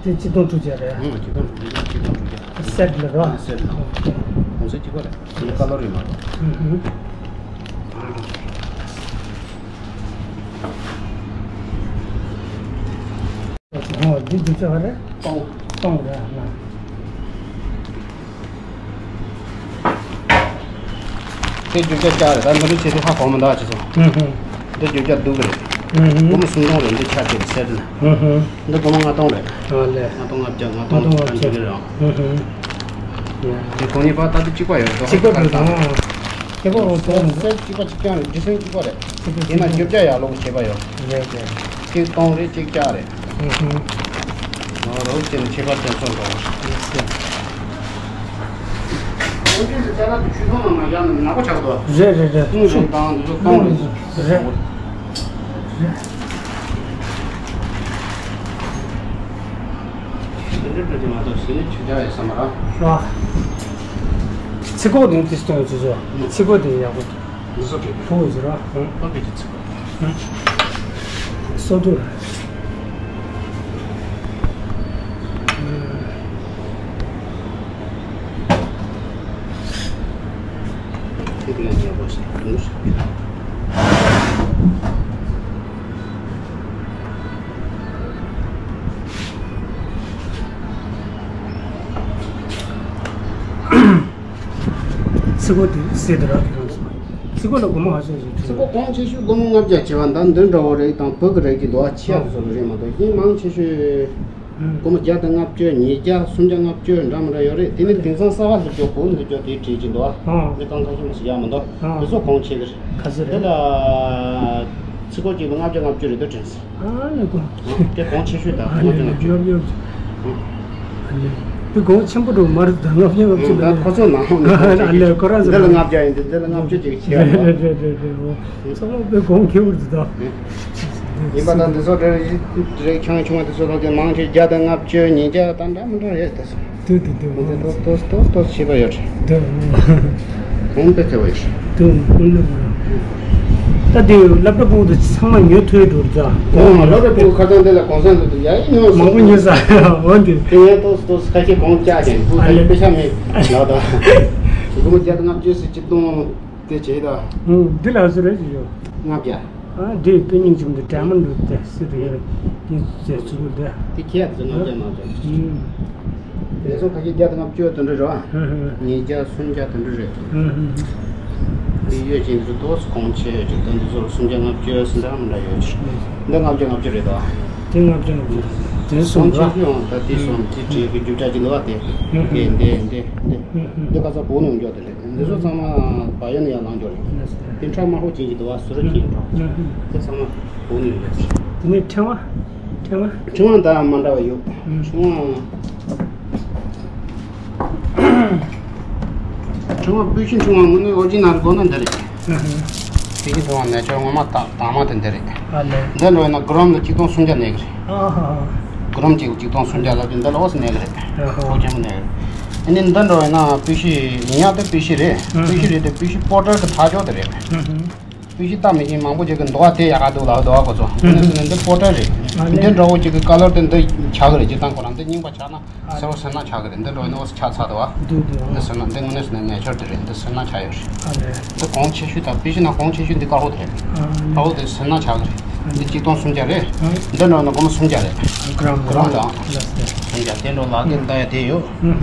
དེ་ཆིག་སྟོང་དྲུག་བརྒྱ་རེད། ཨང་། ཆིག་སྟོང་དྲུག་བརྒྱ། ཆིག་སྟོང་དྲུག་བརྒྱ། སེཊ་ལ་རོ། ཨང་། སེཊ་ལ། གོང་ཚད་གཅིག་པ་རེད། དེ་ནི་ཀ་ལོ་རི་མ་རེད། ཨུ་ཧུ། འདི་རྒྱུ་ཆ་ག་རེ། སྟོང་། སྟོང་རེད་ཨ། དེ་རྒྱུ་ཆ་བཅག་རེད། ད་འདི་འདྲ་བྱས་ཏེ་ཧ་གོ་མི་འདུག་ཅེས་སོ། ཧུམ་ཧུམ། འདི་རྒྱུ་ཆ་སྡུག་གི་རེད། ཧུམ་ཧུམ། སྒོར་མོ་སུམ་སྟོང་རེད། འདི་ཆ་དེ་གསེར་དེ་ན། ཧུམ་ཧུམ། འདི་སྒོར་མོ་ལྔ་སྟོང་རེད། ཨ་ལས། ལྔ་སྟོང་ལྔ་བརྒྱ། ལྔ་སྟོང་ལྔ་སྟོང་ལྔ་བརྒྱ་རེད་ཨང་། ཧུམ་ཧུམ། དེ་གོང་ནས་ཕར་ད་དེ་གཅིག་པ་ཡོད་དོ། གཅིག་པ་རེད་ཨང་། གཅིག་པ་རང་སྟོང་། གསེར་གཅིག་པ་གཅིག་རྐྱང་རེད། འདི་སུམ་གཅིག་པ་རེད། གཅིག་པ་ཡིན་ན་གཅིག་རྐྱང་། རྒྱུ་ཆ་ཡག་ལོག་བྱས་པ་ཡོད། རེད་རེད། གཅིག་སྟོང་རེད། གཅིག་བརྒྱ་རེད། ཧུམ་ཧུམ། ང་རོགས་ཀྱིས་ཁྱད་པར་ཅན་ཚོ་འགྲོ། ཨོ་ཅི་ཟེར་ཅ་ལག་དེ་ཆུ་ཐོག་ནང་ན་ཡང་ནག་པོ་ཆགས་འདུག་རེད་རེད་རེད། ཀུན་རེད་དང་འདི་ཚོ་གཏོང་རེད། རེད་རེད། དེ་འདྲ་འདྲ་ཅིག་མ་གཏོགས་ཟིན་ནས་ཆུ་ཆག་ཡོད་ས་མ་རེད། རེད། ཚིག་ཁོག་དེ་ཏིས་གཏོང་ཡོད་ཚོད་ཚོད། ཚིག་ཁོག་དེ་ཡག་པོ་འདུག་འདི་ཚོ་གི་ཕུ་བོ་ཟེར་བ། ཨང་། ཨ་ཕི་ཅི་ཚིག་པ། སོ་ཏུ་ར། དེ་དེ་ཡང་ཉེ་པོ་ཞིག་འདུག་ཚིག་པ་དེ་ཟེར་དུ་ར་གི་རང་སོང་། ཚིག་པ་ལ་སྒོར་མོ་ཧ་ཅང་ཞིག་ཚིག་པ་གོང་ཆེ་ཤོས་སྒོར་མོ་ལྔ་བརྒྱ་བྱེད་པ་འདི་འདི་འདྲ་བོ་རེད་དང་བོད་ཀྱི་རིགས་ཀྱི་འདུག་ཨ། ཆེ་བ་བཟོ་རེད་མ་གཏོགས་གཞན་མང་ཆེ་ཤོས་སྒོར་མོ་བརྒྱ་དང་ལྔ་བཅུ། ཉིས་བརྒྱ། སུམ་བརྒྱ་ལྔ་བཅུ་འདྲ་མི་འདྲ་ཡོད་རེད། དེ་ནི་དེང་སང་གསར་པ་སླེབས་ཀྱོག་གོང་སླེབས་ཀྱོག་དེ་བྲིས་ཀྱི་འདུག་ཨ། འདི་གང་ཁ་ཤས་མ་ཞིག་ཡག་མི་འདུག་ཨ། འདི་ཚོ་གོང་ཆེ་གི་རེད། ག་ཚོད་རེད། འདི་ལ་ཚིག་པ་གཅིག་ལ་ལྔ་བརྒྱ་ལྔ་བཅུ་རེད་འདུག་དྲན་སོང་། ཨ་ནི་གོང་། དེ་གོང་ཆེ་ཤོས་དང་། ཨ་ལྔ་བརྒྱ་ལྔ་བཅུ། ཡོབ་ཡོབ། ཨ་ལས། དེ་གོང་ཆེན་པོ་འགྲོ་མ་རེད་ད། ལྔ་བརྒྱ་ལྔ་བཅུ་ད་ལས། ཁོ་ཚོ་ནང་ལ། ཨ་ལས། ཁོ་རང་ཚོ། འདི་ལ་ལྔ་བརྒྱ་ཡིན་དུས་འདི་ལ་ལྔ་བཅུ་ཅིག་བྱས་ཡོད་རེད། རེད་རེད་རེད་རེད། འོ། ཚང་མ་དཔེ་གོང་ཁེ་པོ་འདུག་ད། ཡིན་པ་དང་འདི་ཚོ་འདྲ་རེད། ཆུང་ཆུང་བ་འདི་ཚོ་ལོག་གི་མང་ཆེ་བརྒྱ་དང་ལྔ་བཅུ། ཉིས་བརྒྱ་དང་འདྲ་མི་འདྲ་རེད་ད། དུ་དུ་དུ། འདི་ཏོག་ཏོག་ཏོག་ཏོག་བྱས་པ་ཡོད་རེད། དུ། གོང་དཔེ་ཁེ་པོ་ཡོད་རེད། དུ་ཀུན་ལ། ད་དེ་སློབ་གྲྭ་ཕྲུ་གུ་དེ་ཚང་མ་ཉོ་ཐུབ་འགྲོ་རེད་ད། གོང་སློབ་གྲྭ་ཕྲུ་གུ་ཁ་སང་དེ་ལ་གོང་ས་མདོ་དེ་ཡ་ཡི་ཉོ་མང་པོ་ཉོ་ས། འོ་འདི། དེ་ཡང་ཏོག་ཏོག་ཁ་ཤས་གོང་བཅག་ཅིང་ཕྲུ་གུ་ཨ་ལེ། དཔེ་ཆ་མེད་ལགས་ད། སྒོར་མོ་བརྒྱ་དང་ལྔ་བཅུ་ཟེར་གཅིག་སྟོང་དེ་བྱས་ད། ཨུ། འདི་ལ་སུ་རེད་ཅེས་ཡོད། ལྔ་བརྒྱ། ཨ་འདི་དཔེ་སྙིང་རྗེ་མོ་འདུག་འདྲ་མི་འདུག་དེ་སི་དེ་ཡོད་རེད། དེ་ཟེར་ཚུལ་དེ། དེ་ཁྱད་དུ་ལྔ་བརྒྱ་མ་ཚོད། ཨུ། ལས་སོང་ཁ་ཤས་བརྒྱ་དང་ལྔ་བཅུ་དེ་འདྲ་རེད་བ། ཧུ་ཧུ། ཉིས་བརྒྱ་སུམ་བརྒྱ་དེ་འདྲ་རེད། ཧུ་ཧུ། འདི་ཡོད་ཅིང་འདི་ཏོག་ཙམ་གོང་ཆེ་ཡོད་ཅིང་ད་འདི་ཚོར་སུམ་བརྒྱ་ལྔ་བཅུ་ཟིན་འདྲ་མི་འདྲ་ཡོད་ཅིང་། འདི་ལྔ་བརྒྱ་ལྔ་བཅུ་རེད་དོ། དེ་ལྔ་བརྒྱ་ལྔ་བཅུ་རེད། དེ་གོང་སོང་ཆེ་ར། ཤོས་ཡང་ད་དེ་སོང་དེ་བྲིས་གི་རྒྱུ་ཆ་ཅིག་འདུག་བ་དེ། ཧུ་ཧུ། འདི་འདི་འདི་འདི། ཧུ་ཧུ། འདི་ག་ཚོད་བོ་ནས་འཇོག་དེ་རེད། འདི་ཚོ་ཚང་མ་བ་ཡོན་ཡང་ལངས་འཇོག་རེད། དེ་ཁྲག་དམར་པོ་ཅན་གྱི་འདུག་བ་ཟུར་གྱི་འགྲོ། དེ་ཚང་མ་བོ་ནས་འཇོག་རེད། དེ་ནས་ཕྲེང་བ། ཕྲེང་བ། ཕྲེང་བ་ད་མ་འདྲ་བ་ཡོད། ཕྲེང་བ། ཕྲེང་བ་སྤུས་ཤིང་ཕྲེང་བ་དངོས་གནས་ཨོ་རི་ཇི་ནལ་དགོས་ན་འདི་རེད། སྤུས་ཤིང་ཕྲེང་བ་ནས་ཆོག་ངོ་མ་དང་དང་མ་དེ་འདི་རེད། ཨ་ལས། འདི་འགྲོ་ཡིན་ན་གྷི་རམ་ལ་ཆིག་སྟོང་སུམ་བརྒྱ་ནས་གི་རེད། ཨ་ཧ་ཧ། གྷི་རམ་གཅིག་ལ་ཆིག་སྟོང་སུམ་བརྒྱ་ལབ་དུས་འདི་ལ་ཨོ་སི་ནས་གི་རེད། ཨ་ཧ། ཨོ་ཆེན་པོ་ནས་གི་རེད། ཨ་ནི་འདི་འགྲོ་ཡིན་ན་སྤུས་ཤིང་ཉག་དེ་སྤུས་ཤིང་རེད། ཨ་ཧ། སྤུས་ཤིང་རེད་དེ་སྤུས་ཤིང་པོ་ཊར་གི་ཐག་ཆོད་དེ་རེད། ཨ་ཧ། སྤུས་ཤིང་ལྟ་མི་ཤེས་མང་པོ་ཅིག་གི་འདུག་བ་དེ་ཡག་ག་འདུག་ལབ་འདུག་བ་ཁོ་ཚོ། ཨ་ནི་ཟེར་ན་འདི་པོ་ཊར་རེད། ཨ་ནི་འདི་འདྲ་བོ་ཅིག་གི་ཀ་ལར་དེ་འདི་ཆགས་གི་རེད། སྤྱིར་བཏང་ཁོ་རང་འདི་རྙིང་པ་ཆགས་ན་ཨ་སེར་པོ་སེར་ནག་ཆགས་གི་རེད། འདི་འདྲ་བོ་ནི་ཨོ་སི་ཆགས་ཚར་འདུག་བ། འདུག་འདུག་འདི་སེར་ནག་འདི་དངོས་གནས་ཟེར་ན་ནེ་ཅར་དེ་རེད། འདི་སེར་ནག་ཆགས་ཡོད་རེད། ཨ་ལས། འདི་གོང་ཆེ་ཤོས་དང་སྤུས་ཤིང་ནང་གོང་ཆེ་ཤོས་འདི་དཀར་པོ་དེ་རེད། ཨ་ནི་དཀར་པོ་དེ་སེར་ནག་ཆགས་གི་རེད། འདི་ཆིག་སྟོང་སུམ་བརྒྱ་རེད། ཨ་འདི་འདྲ་བོ་ནི་སྒོར་མོ་སུམ་བརྒྱ་རེད། གྷི་རམ་གྷི་རམ་དང་ལ་སེ་སུམ་བརྒྱ་དེ་འདྲ་ལག་གི་འདི་ཡ་དེ་ཡོད།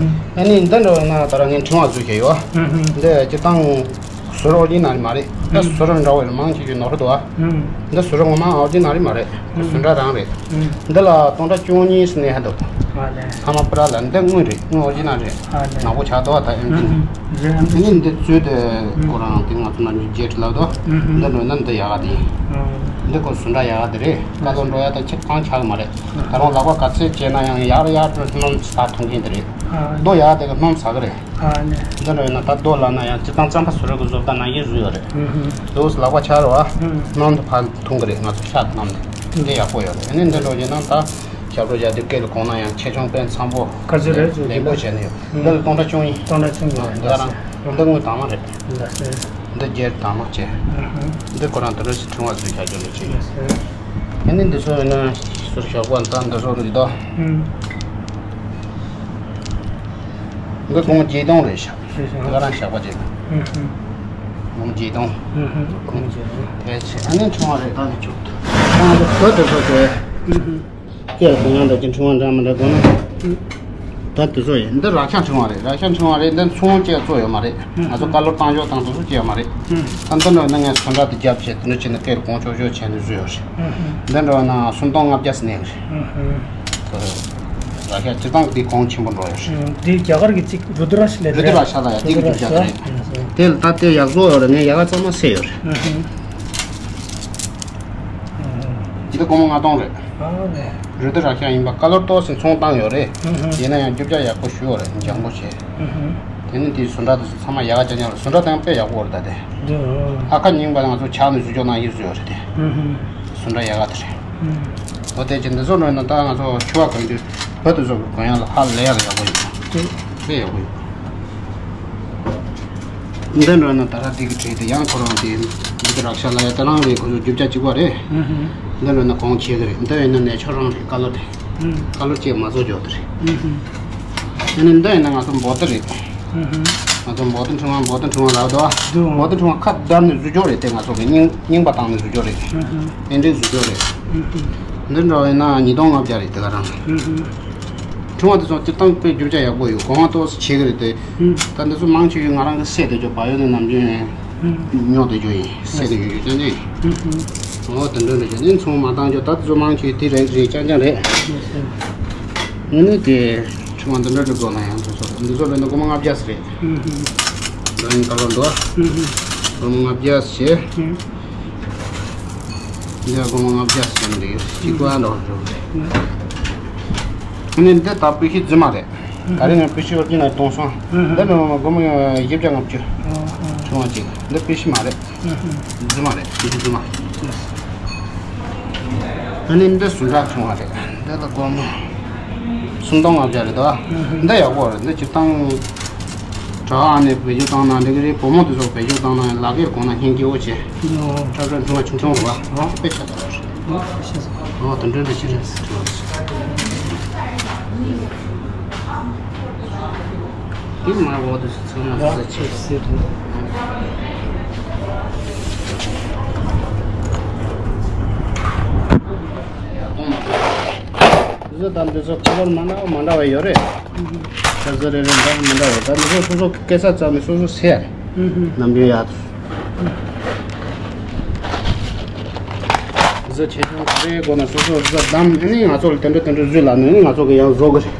ཨ་ནི་འདི་འདྲ་བོ་ན་ད་ར་ངས་ཕྲེང་བ་བཟོས་བྱས་ཡོད། འདི་སྤྱིར་བཏང་ཟུར་ཨོ་རི་ཇི་ནལ་མ་རེད། ད་ཟུར་འདྲ་བོ་ཡོད་མང་ཆེ་ཤོས་ནོར་འདུག་ཨ། འདི་ཟུར་ངོ་མ་ཨོ་རི་ཇི་ནལ་མ་རེད། ཟུར་འདྲ་རང་རེད། འདི་ལ་སྟོང་ཕྲག་བཅུ་གཉིས་ནས་ཧ་འདུག་ཨ་ལས། ཚང་མ་པུ་ར་ལ་འདི་དངུལ་རེད། དངུལ་ཨོ་རི་ཇི་ནལ་རེད། ཨ་ལས། ནག་པོ་ཆགས་འདུག་ཨ། ད་ཨེམ་ཆི་ནི་འདི་ཚོས་དེ་ཁོ་རང་དེ་ང་ཚོ་ནང་བཞིན་ཇེ་ཊི་ལབ་འདུག་འདི་འགྲོ་ན་འདི་ཡག་ག་དེ་ཡིན། འདི་ཁོ་ཟུར་འདྲ་ཡག་ག་དེ་རེད། ཀ་ལོ་འགྲོ་ཡ་ད་ཁྱེད་གང་ཆགས་གི་མ་རེད། ད་རུང་ལག་པ་ག་ཚོད་བྱས་ན་ཡང་ཡར་ཡར་དུ་སྣུམ་ཟ་ཐུབ་མཁན་དེ་རེད། རྡོ་ཡག་ག་དེ་ག་སྣུམ་ཟ་གི་རེད། ཨ་ནི། འདི་འདྲ་ཡོད་ན་ད་རྡོ་ལབ་ན་ཡང་སྤྱིར་བཏང་རྩམ་པ་བཟོ་རོགས་ཀྱི་བཟོ་ལྟ་ནང་བཞིན་བཟོས་ཡོད་རེད། ཨུ་ཧུ། རྡོ་ལག་པ་ཆགས་རེད་བ། ཨུ། སྣུམ་དུ་ཕར་འཐུང་གི་རེད། ང་ཚོ་ཤ་དང་སྣུམ་དེ་འདི་ཡག་པོ་ཡོད་རེད། ཨ་ནི་འདི་འདྲ་ཡོད་ན་ད་ཞབས་བྲོ་རྒྱག་དུས་སྐེ་ལ་གོན་ན་ཡང་ཆེ་ཆུང་ཕན་འཚམ་པོ། དཀར་ཆ་རེད་ཅེས་ལེན་པོ་བྱས་ནས་ཡོད། ཨུ། འདི་ལ་སྟོང་ཕྲག་བཅུ་གཉིས། སྟོང་ཕྲག་བཅུ་གཉིས། ཨ། འདི་རང་འདི་དངུལ་དྭངས་མ་རེད། ལགས་སེ། འདི་སྒེར་དྭངས་མ་བྱས། ཨུ་ཧུ། འདི་ཁོ་རང་དུ་རུ་སི་ཁྲི་བ་ཚོས་བྱ་རྒྱུ་ལ་བྱས། ལགས་སེ། ཨ་ནི་འདི་ཚོ་ཡིན་ན་ཟུར་ཞོགས་པ་འདི་འདི་ཚོ་འདི་དང་། ཨུ། འདི་གོང་བརྒྱད་སྟོང་རེད་ཤག་ཤག་ང་རང་ཞག་པ་བྱས། ཨུ་ཧུ། གོང་བརྒྱད་སྟོང་། ཨུ་ཧུ། གོང་བརྒྱད་སྟོང་། ཕལ་ཆེར་ཨ་ནི་ཆུང་བ་རེད། ད་ནི་ཆུང་དུ། ཨ་ནི་བོད་དུ་བཟོ་དགོས། ཨུ་ཧུ། སྐད་གོང་ཡང་འདྲ་ཅིག་འཕྲེང་བ་འདྲ་མི་འདྲ་དགོས་ན། ད་དེ་ཚོ་ཡིན། འདི་རག་ཤ་འཕྲེང་བ་རེད། རག་ཤ་འཕྲེང་བ་རེད། འདི་ཚོང་བཅས་གཙོ་ཡོད་མ་རེད། ང་ཚོ་ཀ་ལོར་བཏང་ཕྱོགས་དང་དེ་ཚོ་བཅས་ཡོད་མ་རེད། ད་འདི་འདྲ་ནི་ངས་སོ་འདྲ་དེ་རྒྱབ་བྱས་དེ་འདྲ་བྱས་ནས་སྐད་གོང་ཆོག་ཆོག་བྱས་ནས་བཟོས་ཡོད་རེད། འདི་འདྲ་ན་སུམ་སྟོང་ལྔ་བརྒྱ་ཟིན་ནས་རེད། རག་ཤ་སྤྱིར་བཏང་དེ་གོང་ཆེན་པོ་འགྲོ་ཡོད་རེད། འདི་རྒྱ་གར་གྱི་ཅིག་རུ་དུ་ར་ཤ་ལས་རེད། རུ་དུ་ར་ཤ་ལ་ཡ་དེ་གི་རྒྱུ་ཆ་དེ་རེད། དེ་ལ་ད་དེ་ཡག་བཟོ་ཡོད་རེད། ངས་ཡག་ག་གཙང་མ་བསྲེས་ཡོད་རེད། འདི་ད་སྒོར་མོ་ལྔ་སྟོང་རེད། ཨ་ནི། རུ་དུ་རག་ཤ་ཡིན་པ་ཀ་ལོར་ཏོག་ཙམ་ཚོང་བཏང་ཡོད་རེད། ཡིན་ན་ཡང་རྒྱུ་ཆ་ཡག་པོ་ཞུ་ཡོད་རེད། འཇམ་པོ་བྱས། དེ་ནི་དེའི་བཟོ་འདྲ་དེ་ཚོ་ཚང་མ་ཡག་ག་ཅན་ཅན་རེད། བཟོ་འདྲ་དང་དཔེ་ཡག་པོ་རེད། ད་དེ་ཨ་ཁ་རྙིང་པ་ང་ཚོ་ཆག་ནས་བཟོ་ཆོག་ནང་ཡིར་བཟོས་ཡོད་རེད་དེ། བཟོ་འདྲ་ཡག་ག་དེ་རེད། འོ་དེ་ཅན་འདི་ཚོ་ནོར་ན་ད་ང་ཚོ་ཆུ་བ་གང་དུས་བོད་དུ་བཟོ་གི་གོན་ཡག་ལ་ཧ་ལས་ཡག་ལ་ཡག་པོ་ཡོད། དཔེ་ཡག་པོ་ཡོད། འདི་འདྲ་ན་ད་ར་འདི་གི་གྲས་དེ་ཡང་ཁོ་རང་དེ་འདི་གི་རག་ཤ་ལ་ཡ་དེ་རང་རེད། ཁོ་ཚོ་རྒྱུ་ཆ་གཅིག་པ་རེད། འདི་འདྲ་ན་གོང་ཆེ་གི་རེད། འདི་ཡིན་ན་ནས་ཆོ་རང་རེད། ཀ་ལོ་རེད། ཀ་ལོ་ཅེས་མ་བཟོ་འཇོག་དེ་རེད། ཨ་ནི་འདི་ཡིན་ན་ང་ཚོ་འབོ་ཏི་རེད། ང་ཚོ་འབོ་ཏི་ཕྲེང་བ་འབོ་ཏི་ཕྲེང་བ་ལབ་དོ། འབོ་ཏི་ཕྲེང་བ་ཁ་བརྡབས་ནས་བཟོ་འཇོག་རེད། དེ་ང་ཚོ་གི་རྙིང་རྙིང་པ་བཏང་ནས་བཟོ་འཇོག་རེད། དེ་འདྲའི་བཟོ་འཇོག་རེད། འདི་འདྲ་བ་ཡིན་ན་ཉིས་སྟོང་ལྔ་བརྒྱ་རེད། དེ་ག་རང་། ཁྲུང་བ་དེ་ཚོ་སྤྱིར་བཏང་དཔེ་རྒྱུ་ཆ་ཡག་པོ་ཡོད། གོང་བ་ཏོག་ཙམ་ཆེ་གི་རེད་དེ། ད་འདི་ཚོ་མང་ཆེ་ཤོས་ང་རང་གི་བསད་དེ་འཇོག་བ་ཡོད་ནས་ནམ་རྒྱུན་ཉོ་དེ་འཇོག་ཡིན། བསད་དེ་ཡོད་ཡོད་ཅང་ཅང་ཡིན། འོ་དེ་འདྲ་འདྲ་བྱས་ནས་ཚོང་མ་བཏང་འཇོག་ད་དེ་ཚོ་མང་ཆེ་དེ་རེད་རེད་ཅང་ཅང་རེད། ངས་ནི་དེ་ཁྲུང་བ་འདི་འདྲ་འགྲོ་དགོས་ན་ཡང་དེ་ཚོ་འདི་ཚོ་ལས་ན་སྒོར་མོ་ལྔ་བརྒྱ་ཙམ་རེད། འདི་ནི་ཀ་ལོ་འདུག་སྒོར་མོ་ལྔ་བརྒྱ་ཙམ་བྱས། འདི་སྒོར་མོ་ལྔ་བརྒྱ་ཙམ་རེད། གཅིག་པ་འདྲ་བ་འགྲོ་རེད། ཨ་ནི་འདི་ད་པི་ཤི་རྫུན་མ་རེད། ད་རིང་ང་པི་ཤི་ཨོ་རི་ཇི་ནལ་གཏོང་སོང་། འདི་ནི་སྒོར་མོ་བཞི་བརྒྱ་ལྔ་བཅུ། ཆུང་བ་གཅིག་འདི་པི་ཤི་མ་རེད། རྫུན་མ་རེད། པི་ཤི་རྫུན་མ། ཨ་ནི་འདི་སུ་འདྲ་ཆུང་བ་རེད། འདི་ལ་སྒོར་མོ་སུམ་སྟོང་ལྔ་བརྒྱ་རེད་དོ། འདི་ཡག་པོ་རེད། འདི་སྤྱིར་བཏང་གྲྭ་ཨ་ནེ་བེད་སྤྱོད་བཏང་ན་འགྲིག་གི་རེད། བུ་མོ་དེ་ཚོ་བེད་སྤྱོད་བཏང་ན་ལག་གཡས་གོང་ན་ཧིང་སྐྱིད་པོ་བྱེད། ཁྲ་ཁྲ་འབྲུ་མ་ཆུང་ཆུང་རེད་བ། དཔེ་ཆ་ད་རེད། ཨོ་དེ་འདྲ་འདྲ་ཞིག་རེད། དེ་མ་འོ་དེ་ཚང་མ་ཟ་ཆེ་ཟེར་དུ། བཟོ་དང་འདི་ཚོ་ཁ་ལོར་མ་འདྲ་བ་མ་འདྲ་བ་ཡོད་རེད། ཁ་ཟས་རེ་རེ་འདྲ་མི་འདྲ་བ་ད་འདི་ཚོ་སོ་སོ་སྐད་ས་ཙམ་ནས་སོ་སོ་ཟས་ནམ་རྒྱུན་ཡག་བཟོ་ཆེ་ཆུང་ག་རེ་དགོས་ན་སོ་སོ་བཟོ་བདམས་ནས་ང་ཚོ་ལ་དེ་འདྲ་དེ་འདྲ་བཟོས་ལབ་ནས་ང་ཚོ་གི་ཡང་བཟོ་གི་རེད།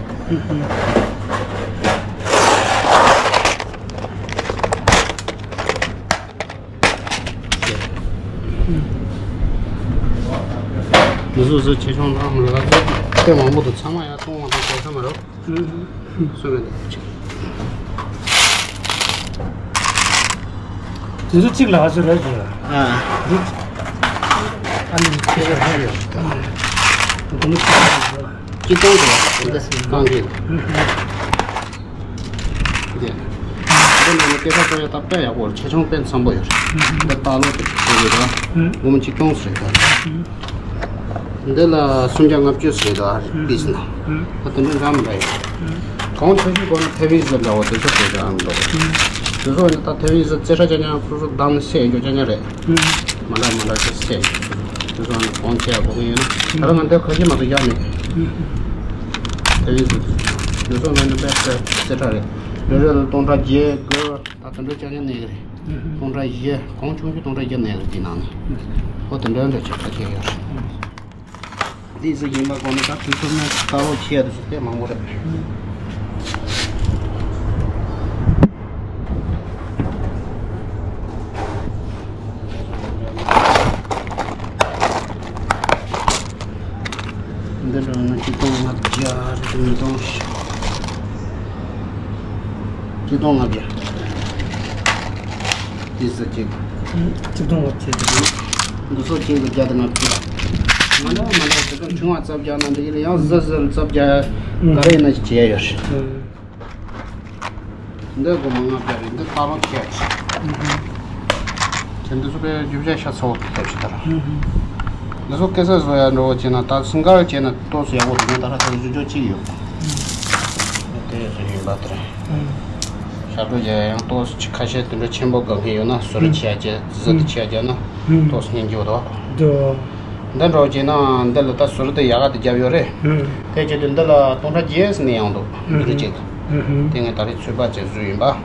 མི་བཟོ་བཟོ་ཆེ་ཆུང་དང་མི་ལ་བཟོ་དེ་མང་པོ་དང་ཚང་མ་ཡང་གཏོང་བ་དང་བྱེད་ས་མ་རེད། སུ་རེད། དེ་ཚོ་གཅིག་ལ་ཧ་ཚོད་རེད་ཟེར། ཨ། འདི་ཨ་ནི་ཁྱེད་ཚོ་ཧ་ཡོད། སྒོར་མོ་གཅིག་སྟོང་ཟེར་བ་འདི་གང་གི། འདི་འདི་ནང་ནས་སྐད་ཆ་བཤད་ཡ་ད་དཔེ་ཡག་པོ་རེད། ཆེ་ཆུང་དཔེ་འཚམ་པོ་ཡོད་རེད། འདི་སྟག་ལོ་དེ་ཚོ་ཡོད་ར། སྒོར་མོ་གཅིག་སྟོང་ཟེར་རེད་ད། འདི་ལ་སུམ་བརྒྱ་ལྔ་བཅུ་ཟེར་དོ་ཨ་རེད་པིས་ན། ད་དེ་འདྲ་འདྲ་མི་འདྲ་ཡོད། གོང་ཆུང་ཤོས་གོ་ན་ཐེ་བི་ཟེར་འདྲ་བོ་དེ་ཚོ་དེ་འདྲ་མི་འདྲ་བོ། དེ་ཚོ་ནི་ད་ཐེ་བི་ཟེར་རྩེ་ཁྲ་ཅན་ཅན་སོ་སོ་བདམས་ནས་བསད་ཡོད་ཅན་ཅན་རེད། མ་འདྲ་མ་འདྲ་ཞིག་བསད་ཡོད། དེ་ཚོ་ནི་གོང་ཆེ་ཡ་གོ་གི་ཡོད་ན་ད་ལྟ་ང་འདི་ཁ་ཤས་མ་གཏོགས་བཞག་མེད། ཐེ་བི་ཟེར་དེ་ཚོ་ནི་ནི་པས་རྩེ་ཁྲ་རེད། རེ་རེ་ལ་སྟོང་ཕྲག་བརྒྱད་དགུ། ད་དེ་འདྲ་ཅན་ཅན་གནས་གི་རེད། སྟོང་ཕྲག་བཞི། གོང་ཆུང་ཤོས་སྟོང་ཕྲག་བཞི་གནས་གི་རེད་དེའི་ནང་ནས། ཨོ་དེ་འདྲ་འདྲ་ཆགས་པ་ཆེ་ཡོད་རེད། འདི་ཟིག་ཡིན་པ་གོ་ན་ད་དུས་ཚོད་ནང་དཀའ་བོ་ཆེ་ཡ་དེ་ཚོ་དཔེ་མང་པོ་རེད། འདི་འདྲ་ན་གཅིག་སྟོང་ལྔ་བརྒྱ་རེད་དེ་མི་གཏོང་། གཅིག་སྟོང་ལྔ་བརྒྱ། འདི་ཟེར་གཅིག་གཅིག་སྟོང་ལྔ་བརྒྱ་རེད། འདི་ཚོ་གཅིག་ལ་བརྒྱ་དང་ལྔ་བཅུ། མ་འདྲ་མ་འདྲ་དེ་ཚོ་ཕྲེང་བ་རྩ་བརྒྱ་ན་འདི་ཡིན་ཡང་ཟི་ཟི་རྩ་བརྒྱ་ག་རེ་ཡིན་ན་ཞིག་བྱས་ཡོད་རེད། འདི་སྒོར་མོ་ལྔ་བརྒྱ་རེད། འདི་སྟག་ལོ་ཁྱེར་ཡ་ཆེ། དེ་འདི་ཚོ་དཔེ་རྒྱུ་ཆ་ཤ་ཚ་བོ་ཐེབས་ཤིག་ད་ར། འདི་ཚོ་སྐེ་ས་བཟོ་ཡ་འགྲོ་བྱས་ན་ད་སིང་གར་བྱས་ན་ཏོག་ཙམ་ཡག་པོ་འདུག་ད་ར་ད་ར་བཟོ་ཆོག་གཅིག་ཡོད། དེ་བཟོ་ཡིན་པ་དེ་རེད། ཞབས་བྲོ་རྒྱག་ཡ་ཡང་ཏོག་ཙམ་ཁ་ཤས་དེ་འདྲ་ཆེན་པོ་དགའ་མཁན་ཡོད་ན་བཟོ་རེ་བྱེད་ཡ་བྱས་ཟི་ཟི་དེ་བྱེད་ཡ་བྱས་ན་ཏོག་ཙམ་སྙིང་རྗེ་བོ་འདུག་འདི་འདྲ་བྱས་ན་འདི་ལ་ད་ཟུར་དུ་ཡག་ག་དེ་བརྒྱབ་ཡོད་རེད། ཨུམ། དེ་བྱེད་དུས་འདི་ལ་སྟོང་ཕྲག་བརྒྱད་ཙམ་ནས་ཡང་འདུག་ཨུམ། འདི་རེ་བྱེད། ཨུམ། དེ་ངས་ད་རེས་ཚོད་དཔག་བྱས་བཟོས་ཡིན་པ། ཨུམ།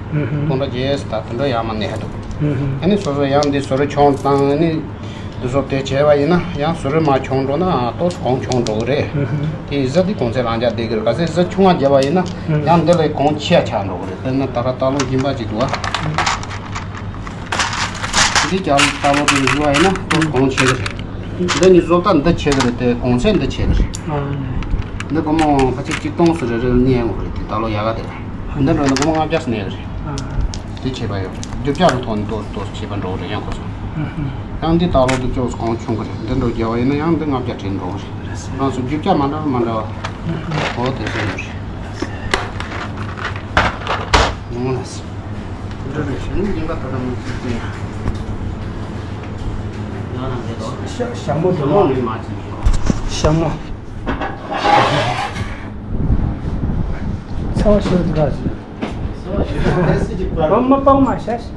སྟོང་ཕྲག་བརྒྱད་ཙམ་ད་དེ་འདྲ་ཡག་མ་གནས་འདུག་ཨུམ། ཨ་ནི་སོ་སོ་ཡང་འདི་ཟུར་ཆུང་བཏང་ནི། འདི་ཚོ་དེ་བྱས་པ་ཡིན་ན་ཡང་ཟུར་མ་ཆུང་འགྲོ་ན་ཏོག་ཙམ་གོང་ཆུང་འགྲོ་གི་རེད། ཨུམ། དེ་ཡི་གཟི་དེ་གོང་ཚད་རང་འཇགས་བསྡད་ཀྱི་རེད། ག་ཚད་གཟི་ཆུང་བ་བརྒྱབ་པ་ཡིན་ན་ཨུམ། ཡང་འདི་ལས་གོང་ཆེ་བ་ཆགས་འགྲོ་གི་རེད། དཔེར་ན་ད་ར་ལྟ་ལོ་སྦྱིན་པ་ཅིག་འདུག་བ། འདི་ཀྱང་ལྟ་ལོ་དེ་བཟོས་པ་ཡིན་ན་ཏོག་ཙམ་གོང་ཆེ་གི་རེད། འདི་ནི་བཟོ་ལྟ་འདི་ཆེ་གི་རེད་དེ་གོང་ཚད་འདི་ཆེ་གི་རེད། ཨ་ནི། འདི་སྒོར་མོ་ཁ་ཆེ་གཅིག་སྟོང་ཙམ་རེ་རེ་གནས་ཡོང་གི་རེད་དེ་ད་ལོ་ཡག་ག་དེ་རེད། འདི་འདྲ་ན་སྒོར་མོ་ལྔ་བརྒྱ་ཙམ་གནས་གི་རེད། ཨ། དེ་བྱས་པ་ཡོད། རྒྱུ་ཆ་གི་ཐོག་ནས་ཏོག་ཏོག་བྱས་པ་འགྲོ་གི་རེད་ཡང་ཁོ་ཚོ། ཨ་ཧུམ། ཡང་འདི་ལྟ་ལོ་འདི་ཅོག་གོང་ཆུང་གི་རེད། འདི་འདྲ་བརྒྱབ་པ་ཡིན་ན་ཡང་འདི་ལྔ་བརྒྱ་བྲལ་འགྲོ་གི་རེད། ལགས་སོ། རང་ཚོ་རྒྱུ་ཆ་མ་འདྲ་མ་འདྲ་བ། ཨ་ཧུམ། འོ་དེ་ཚོ་ཡོད་རེད། ཡོང་ལ་སི། འདི་རེད་ཤི་ནི་ཡིན་པ་ད་ལྟ་མི་ཚོད་ཀྱི་ཡ། ཡང་ན་འདི་ལོ། ཤ་ཤ་མོ་འདི་ལོ། ལོ་ནི་མ་ཅི་ཡིན་ལོ། ཤ་མོ། ཚ་བ་ཤོར་འདུག་ག་ཟེར། ཚ་བ་ཤོར་འདུག་ག་ཟེར་གྱི་པར། མ་མ་པང་མ་ཤ་ཤ།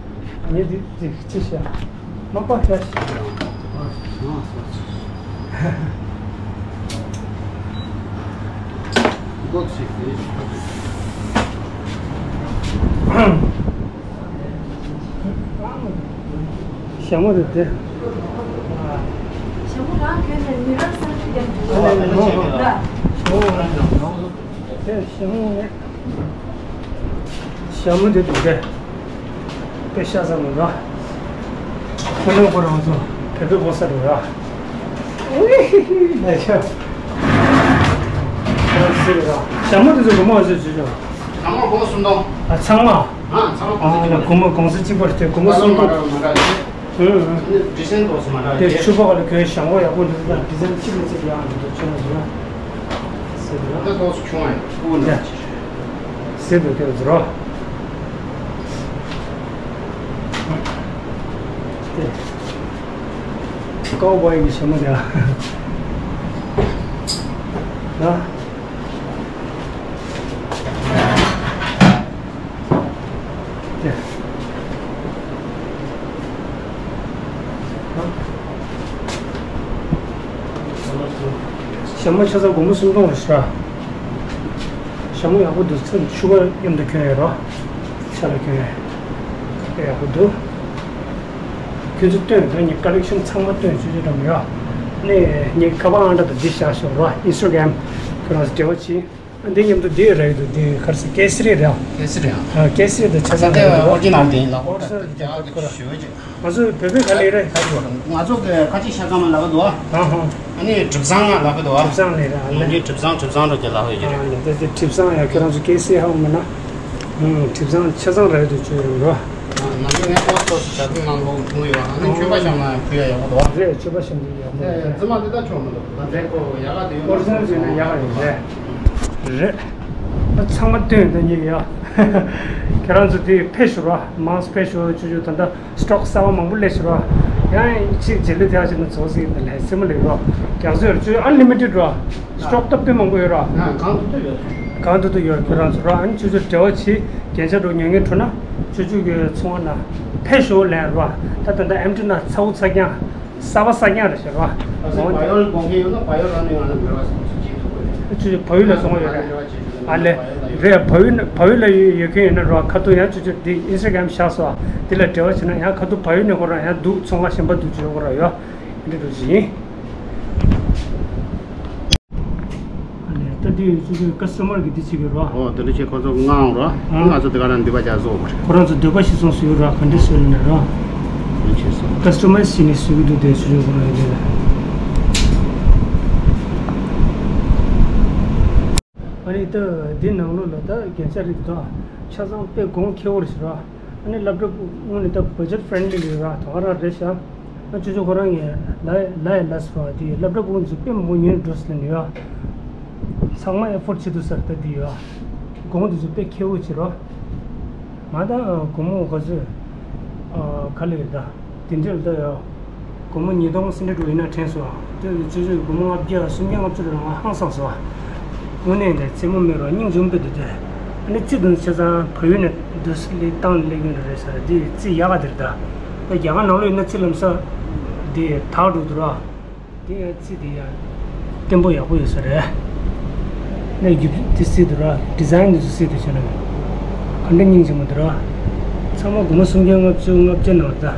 ངས་འདི་འདི་ཅི་ཤ། མ་པང་ཤ་ཤ། ཤ་མོ་རེད་དེ། ཞྭ་མོ་རང་གྱོན་ནས་མི་རབས་གསར་ཤོས་ཀྱང་འདུག་ཨ་ལས་མོ། ལ། ཞྭ་མོ་རེད། དེ་ཞྭ་མོ་རེད། ཞྭ་མོ་དེ་འདུག་གས། དཔེ་ཤ་ཟ་མི་འདུག་ཁོ་ནང་ཁོ་རང་ཚོ་བོད་པའི་གོ་ས་རེད་ར། ལས་ཤ། ཞྭ་མོ་དེ་ཚོ་སྒོར་མོ་ཨ་ཚོད་བྱོས་ཆོག་ཞྭ་མོ་སྒོར་མོ་སུམ་སྟོང་། ཨ་ཚང་མ། ཨ་ཚང་མ་ཨ་ལ་སྒོར་མོ་གོང་ས་གཅིག་པ་རེད་དེ་སྒོར་མོ་སུམ་སྟོང་། ཨ་ལ་མ་འདྲ་རེད། ཨུ་ཨུ། འདི་སེམས་ཏོག་ཙམ་མ་འདྲ་དེ་རེད། ཕྱུ་པ་ལ་གོན་ཞྭ་མོ་ཡག་པོ་འདུག་ད་ཌི་ཛའིན་གཅིག་ལས་གཅིག་ཡག་འདུག་ཆུང་བ་ཞིག་ཟེར་འདུག་ད་ཏོག་ཙམ་ཆུང་བ་ཡིན་ཨུ་འདྲ། ཟེར་འདུག་དེ་ཟེར་རོ། དེ་ཀའོ་བོའི་གི་ཞྭ་མོ་རེད་ཨ། ན། ཞྭ་མོ་ཆ་ཚང་སྒོར་མོ་སུམ་སྟོང་རེད་ཤག་ཞྭ་མོ་ཡག་པོ་འདུག་ཚུར་ཕྱུ་པ་མཉམ་དུ་གྱོན་ཡོད་རོ། ཆ་ལ་གྱོན་ཡོད། དཔེ་ཡག་པོ་འདུག་ཁྱོད་ཚོ་སྟོན་ད་ངས་ཀ་ལེག་ཤན་ཚང་མ་སྟོན་ཆོག་ཆོག་འགྲམ་ཡོད། ནས་ངས་ཁ་པར་ཨང་གྲངས་དང་འདི་བཞག་ཤོག་རོ། ཨིན་སི་ཊ་གྷ་རམ་ཁྱོད་རང་ཚོ་འབྲེལ་བ་བྱེད། འདི་མཉམ་དུ་འདི་རེད་འདུག་འདི་ག་རེ་ཟེར་ཀེ་སི་རི་རེད། ཀེ་སི་རི་ཨ། ཨ་ཀེ་སི་རི་དང་ཆ་ཚང་རེད་འདུག་ཨོ་རི་ཇི་ནལ་དེ་ཡིན་ལ་ཨོ་རི་ཇི་ནལ་དེ་ཞུ་ཅིག་ང་ཚོ་བོད་པའི་ག་ལེ་རེད། ང་ཚོ་གི་ཁ་ཆེ་ཤ་ཚང་མ་ལག་འདུག་ཨ། ཨ་ཧ། ཨ་ནི་གྲིབ་བཟང་ང་ལག་འདུག་ཨ། གྲིབ་བཟང་ལེ་རེད་ཨ་ལེ། ངས་གྲིབ་བཟང་གྲིབ་བཟང་རོ་གི་ལག་ཡོད་ཀྱི་རེད། ཨ་ལེ་དེ་དེ་གྲིབ་བཟང་ཡ་ཁྱོད་རང་ཚོ་ཀེ་སི་ཧ་མིན་ན། ཨུམ་གྲིབ་བཟང་ཆ་ཚང་རེད་འདུག་ཅོ་ཡོང་རོ། ཨ་ང་ཚོ་ངས་ཏོག་ཙམ་ཞབས་ཏོག་གནང་ལོག་ཐུག་ཡོད་ཨ་ནི་མཆོད་པ་བཤམས་ན་ཕུལ་ཡ་ཡག་པོ་འདུག་ཨ། རེད་མཆོད་པ་བཤམས་ན་ཡག་པོ་འདུག་རེད་རྫི་མ་འདི་ད་ཆོག་མི་འདུག་ང་ཚོའི་ཁོ་ཡག་ག་དེ་ཡོད་ཨོ་རི་ཇི་ནལ་ཟེར་ན་ཡག་ག་ཡོད་རེད། རེད། ཨ་ཚང་མ་སྟོན་ད་ཉིད་ཡ། ཁྱེད་རང་ཚོ་དེ་ཕེབས་ཤོག་ར་མང་ཙམ་ཕེབས་ཤོག་ཅོ་ཅོ་ད་ལྟ་སི་ཊོག་གསར་པ་མང་པོ་སླེབས་ཤོག་ར། ཡང་གཅིག་རྗེས་ལུས་དེ་ཨ་ཅེ་ན་ཚོགས་སྲིད་ད་ལས་སེམས་མ་ལེགས་ར། རྒྱག་སྲོལ་ཡོད་ར་ཅོ་ཅོ་ཨན་ལི་མི་ཊེཌ་ར། སི་ཊོག་སྟབས་བདེ་མང་པོ་ཡོད་ར། གང་ཐུབ་ཐུབ་ཡོད། གང་ཐུབ་ཐུབ་ཡོད་ཁྱེད་རང་ཚོ་ར་ཨ་ནི་ཅོ་ཅོ་འབྲེལ་བ་བྱེད་རྒྱན་ཆ་འགྲོ་ཉོ་མཁན་འགྲོ་ན་ཅོ་ཅོ་གི་ཚོང་བ་ན་ཕེབས་ཤོག་ལན་ར། ད་ད་ལྟ་ཨེམ་ཊི་ན་ཚ་བོ་ཚ་རྐྱང་། གསར་པ་གསར་རྐྱང་རེད་ཤག་ར། ཨ་ཙི་བལ་ཡུལ་དགོངས་མཁན་ཡོད་ན་བལ་ཡུལ་རང་ནས་ང་ལ་འབྲེལ་བ་བྱེད་ཐུབ་ཀྱི་རེད། ཨ་ཙི་བལ་ཡུལ་ལ་སོང་བ་ཡོད་རེད། ཨ་ལེ། རེད་བལ་ཡུལ་ན་བལ་ཡུལ་ལ་ཡོད་ཡོད་མཁན་ཡོད་ན་ར་ཁ་ཐུག་ཡང་ཅོ་ཅོ་འདི་ཨིན་སི་ཊ་གྷ་རམ་བཞག་སོང་ཨ། འདི་ལ་འབྲེལ་བ་བྱེད་ན་ཡང་ཁ་ཐུག་བལ་ཡུལ་ནས་ཁོ་རང་ཡང་འདུག་ཚོང་ཁང་གཞན་པ་འདུག་ཅོ་ཁོ་རང་ཡོད། འདི་འདྲ་ཅིག་ཡིན། ཨ་ནི་ད་འདི་ཡོད་ཚུལ་གྱི་ཀ་སི་ཊ་མར་གྱི་འདི་བྱེད་དགོས་རོ། ཨོ་དེ་འདྲ་བྱས་ཁོ་ཚོ་མངགས་རོ། ཨ། ང་ཚོ་དེ་ག་རང་འདི་པ་ཅག་བཟོ་དགོས་རེད། ཁོ་རང་ཚོ་འདོད་པ་ཞིག་སོང་སུ་ཡོད་ར་ག་འདྲ་སུ་ཡོད་ན་རོ། འདི་བྱས་སོང་། ཀ་སི་ཊ་མའི་ཛི་བྱས་ནས་སུ་གི་འདུག་དེ་སུ་ཡོད་ཁོ་རང་ཡོད་དེ། ཨ་ནི་ད་འདི་ནང་ལོགས་ལ་ད་རྒྱན་ཆ་རིགས་དང་ཆ་ཚང་དཔེ་གོང་ཁེ་པོ་རེད་ཤག་ར། ཨ་ནི་སློབ་གྲྭ་དངོས་གནས་ད་བྷ་ཇེཊ་ཕ་རེན་ཌི་ལི་རེད་ར་དོ་ག་རང་རེད་ཤག་ཨ་ཅོ་ཅོ་ཁོ་རང་ངས་ལ་ལ་ཡ་ལ་སོ་དེ་སློབ་གྲྭ་ཁོང་ཚོ་དཔེ་མང་པོ་ཉོས་འགྲོ་ཟེར་ནས་ཡོད། ཚང་མ་ཨེ་ཕོར་ཌི་བྱེད་ཐུབ་ས་རེད་ད་དེ་ཡོད། གོང་དེ་ཚོ་དཔེ་ཁེ་པོ་བྱེད་རོགས། ང་ད་སྒོར་མོ་ག་ཚོད་ག་ལེར་ད་དེ་འདྲ་ད་ཡོད། སྒོར་མོ་ཉིས་སྟོང་སེ་འབྲས་དྲུག་ཡིན་ན་དྲན་སོང་། དེ་ཚོད་ཚོད་སྒོར་མོ་ལྔ་བརྒྱ་སུམ་བརྒྱ་ལྔ་བཅུ་རེ་ལ་ང་ཧང་སངས་སོང་། དངོས་གནས་ནས་རྩེད་མོ་མེད་རོགས་སྙིང་རྗེ་མོ་དཔེ་འདུག་དེ། ཨ་ནི་རྩེད་དུ་ཆ་ཚང་བལ་ཡུལ་ནས་འདུག་སེ་སླེབས་བཏང་སླེབས་ཀྱི་རེད་ཟེར་དེ་རྩེད་ཡག་ག་དེ་རེད་ད། ད་རྒྱ་གར་ནང་ལོགས་ཡིན་ན་རྩེད་ལམ་སང་དེ་དག་འགྲོ་འདུག་ར། དེ་ཡང་རྩི་དེ་ཡང་བརྟན་པོ་ཡག་པོ་ཡོད་ས་རེད། ནས་རྒྱུ་དེ་རྩི་དུ་ར་ཌི་ཛའིན་དེ་ཚོ་རྩི་དུ་བྱས་ན་ག་འདྲ་སྙིང་རྗེ་མོ་འདུག་ར། ཚང་མ་སྒོར་མོ་སུམ་བརྒྱ་ལྔ་བཅུ་ལྔ་བཅུ་ནང་ད།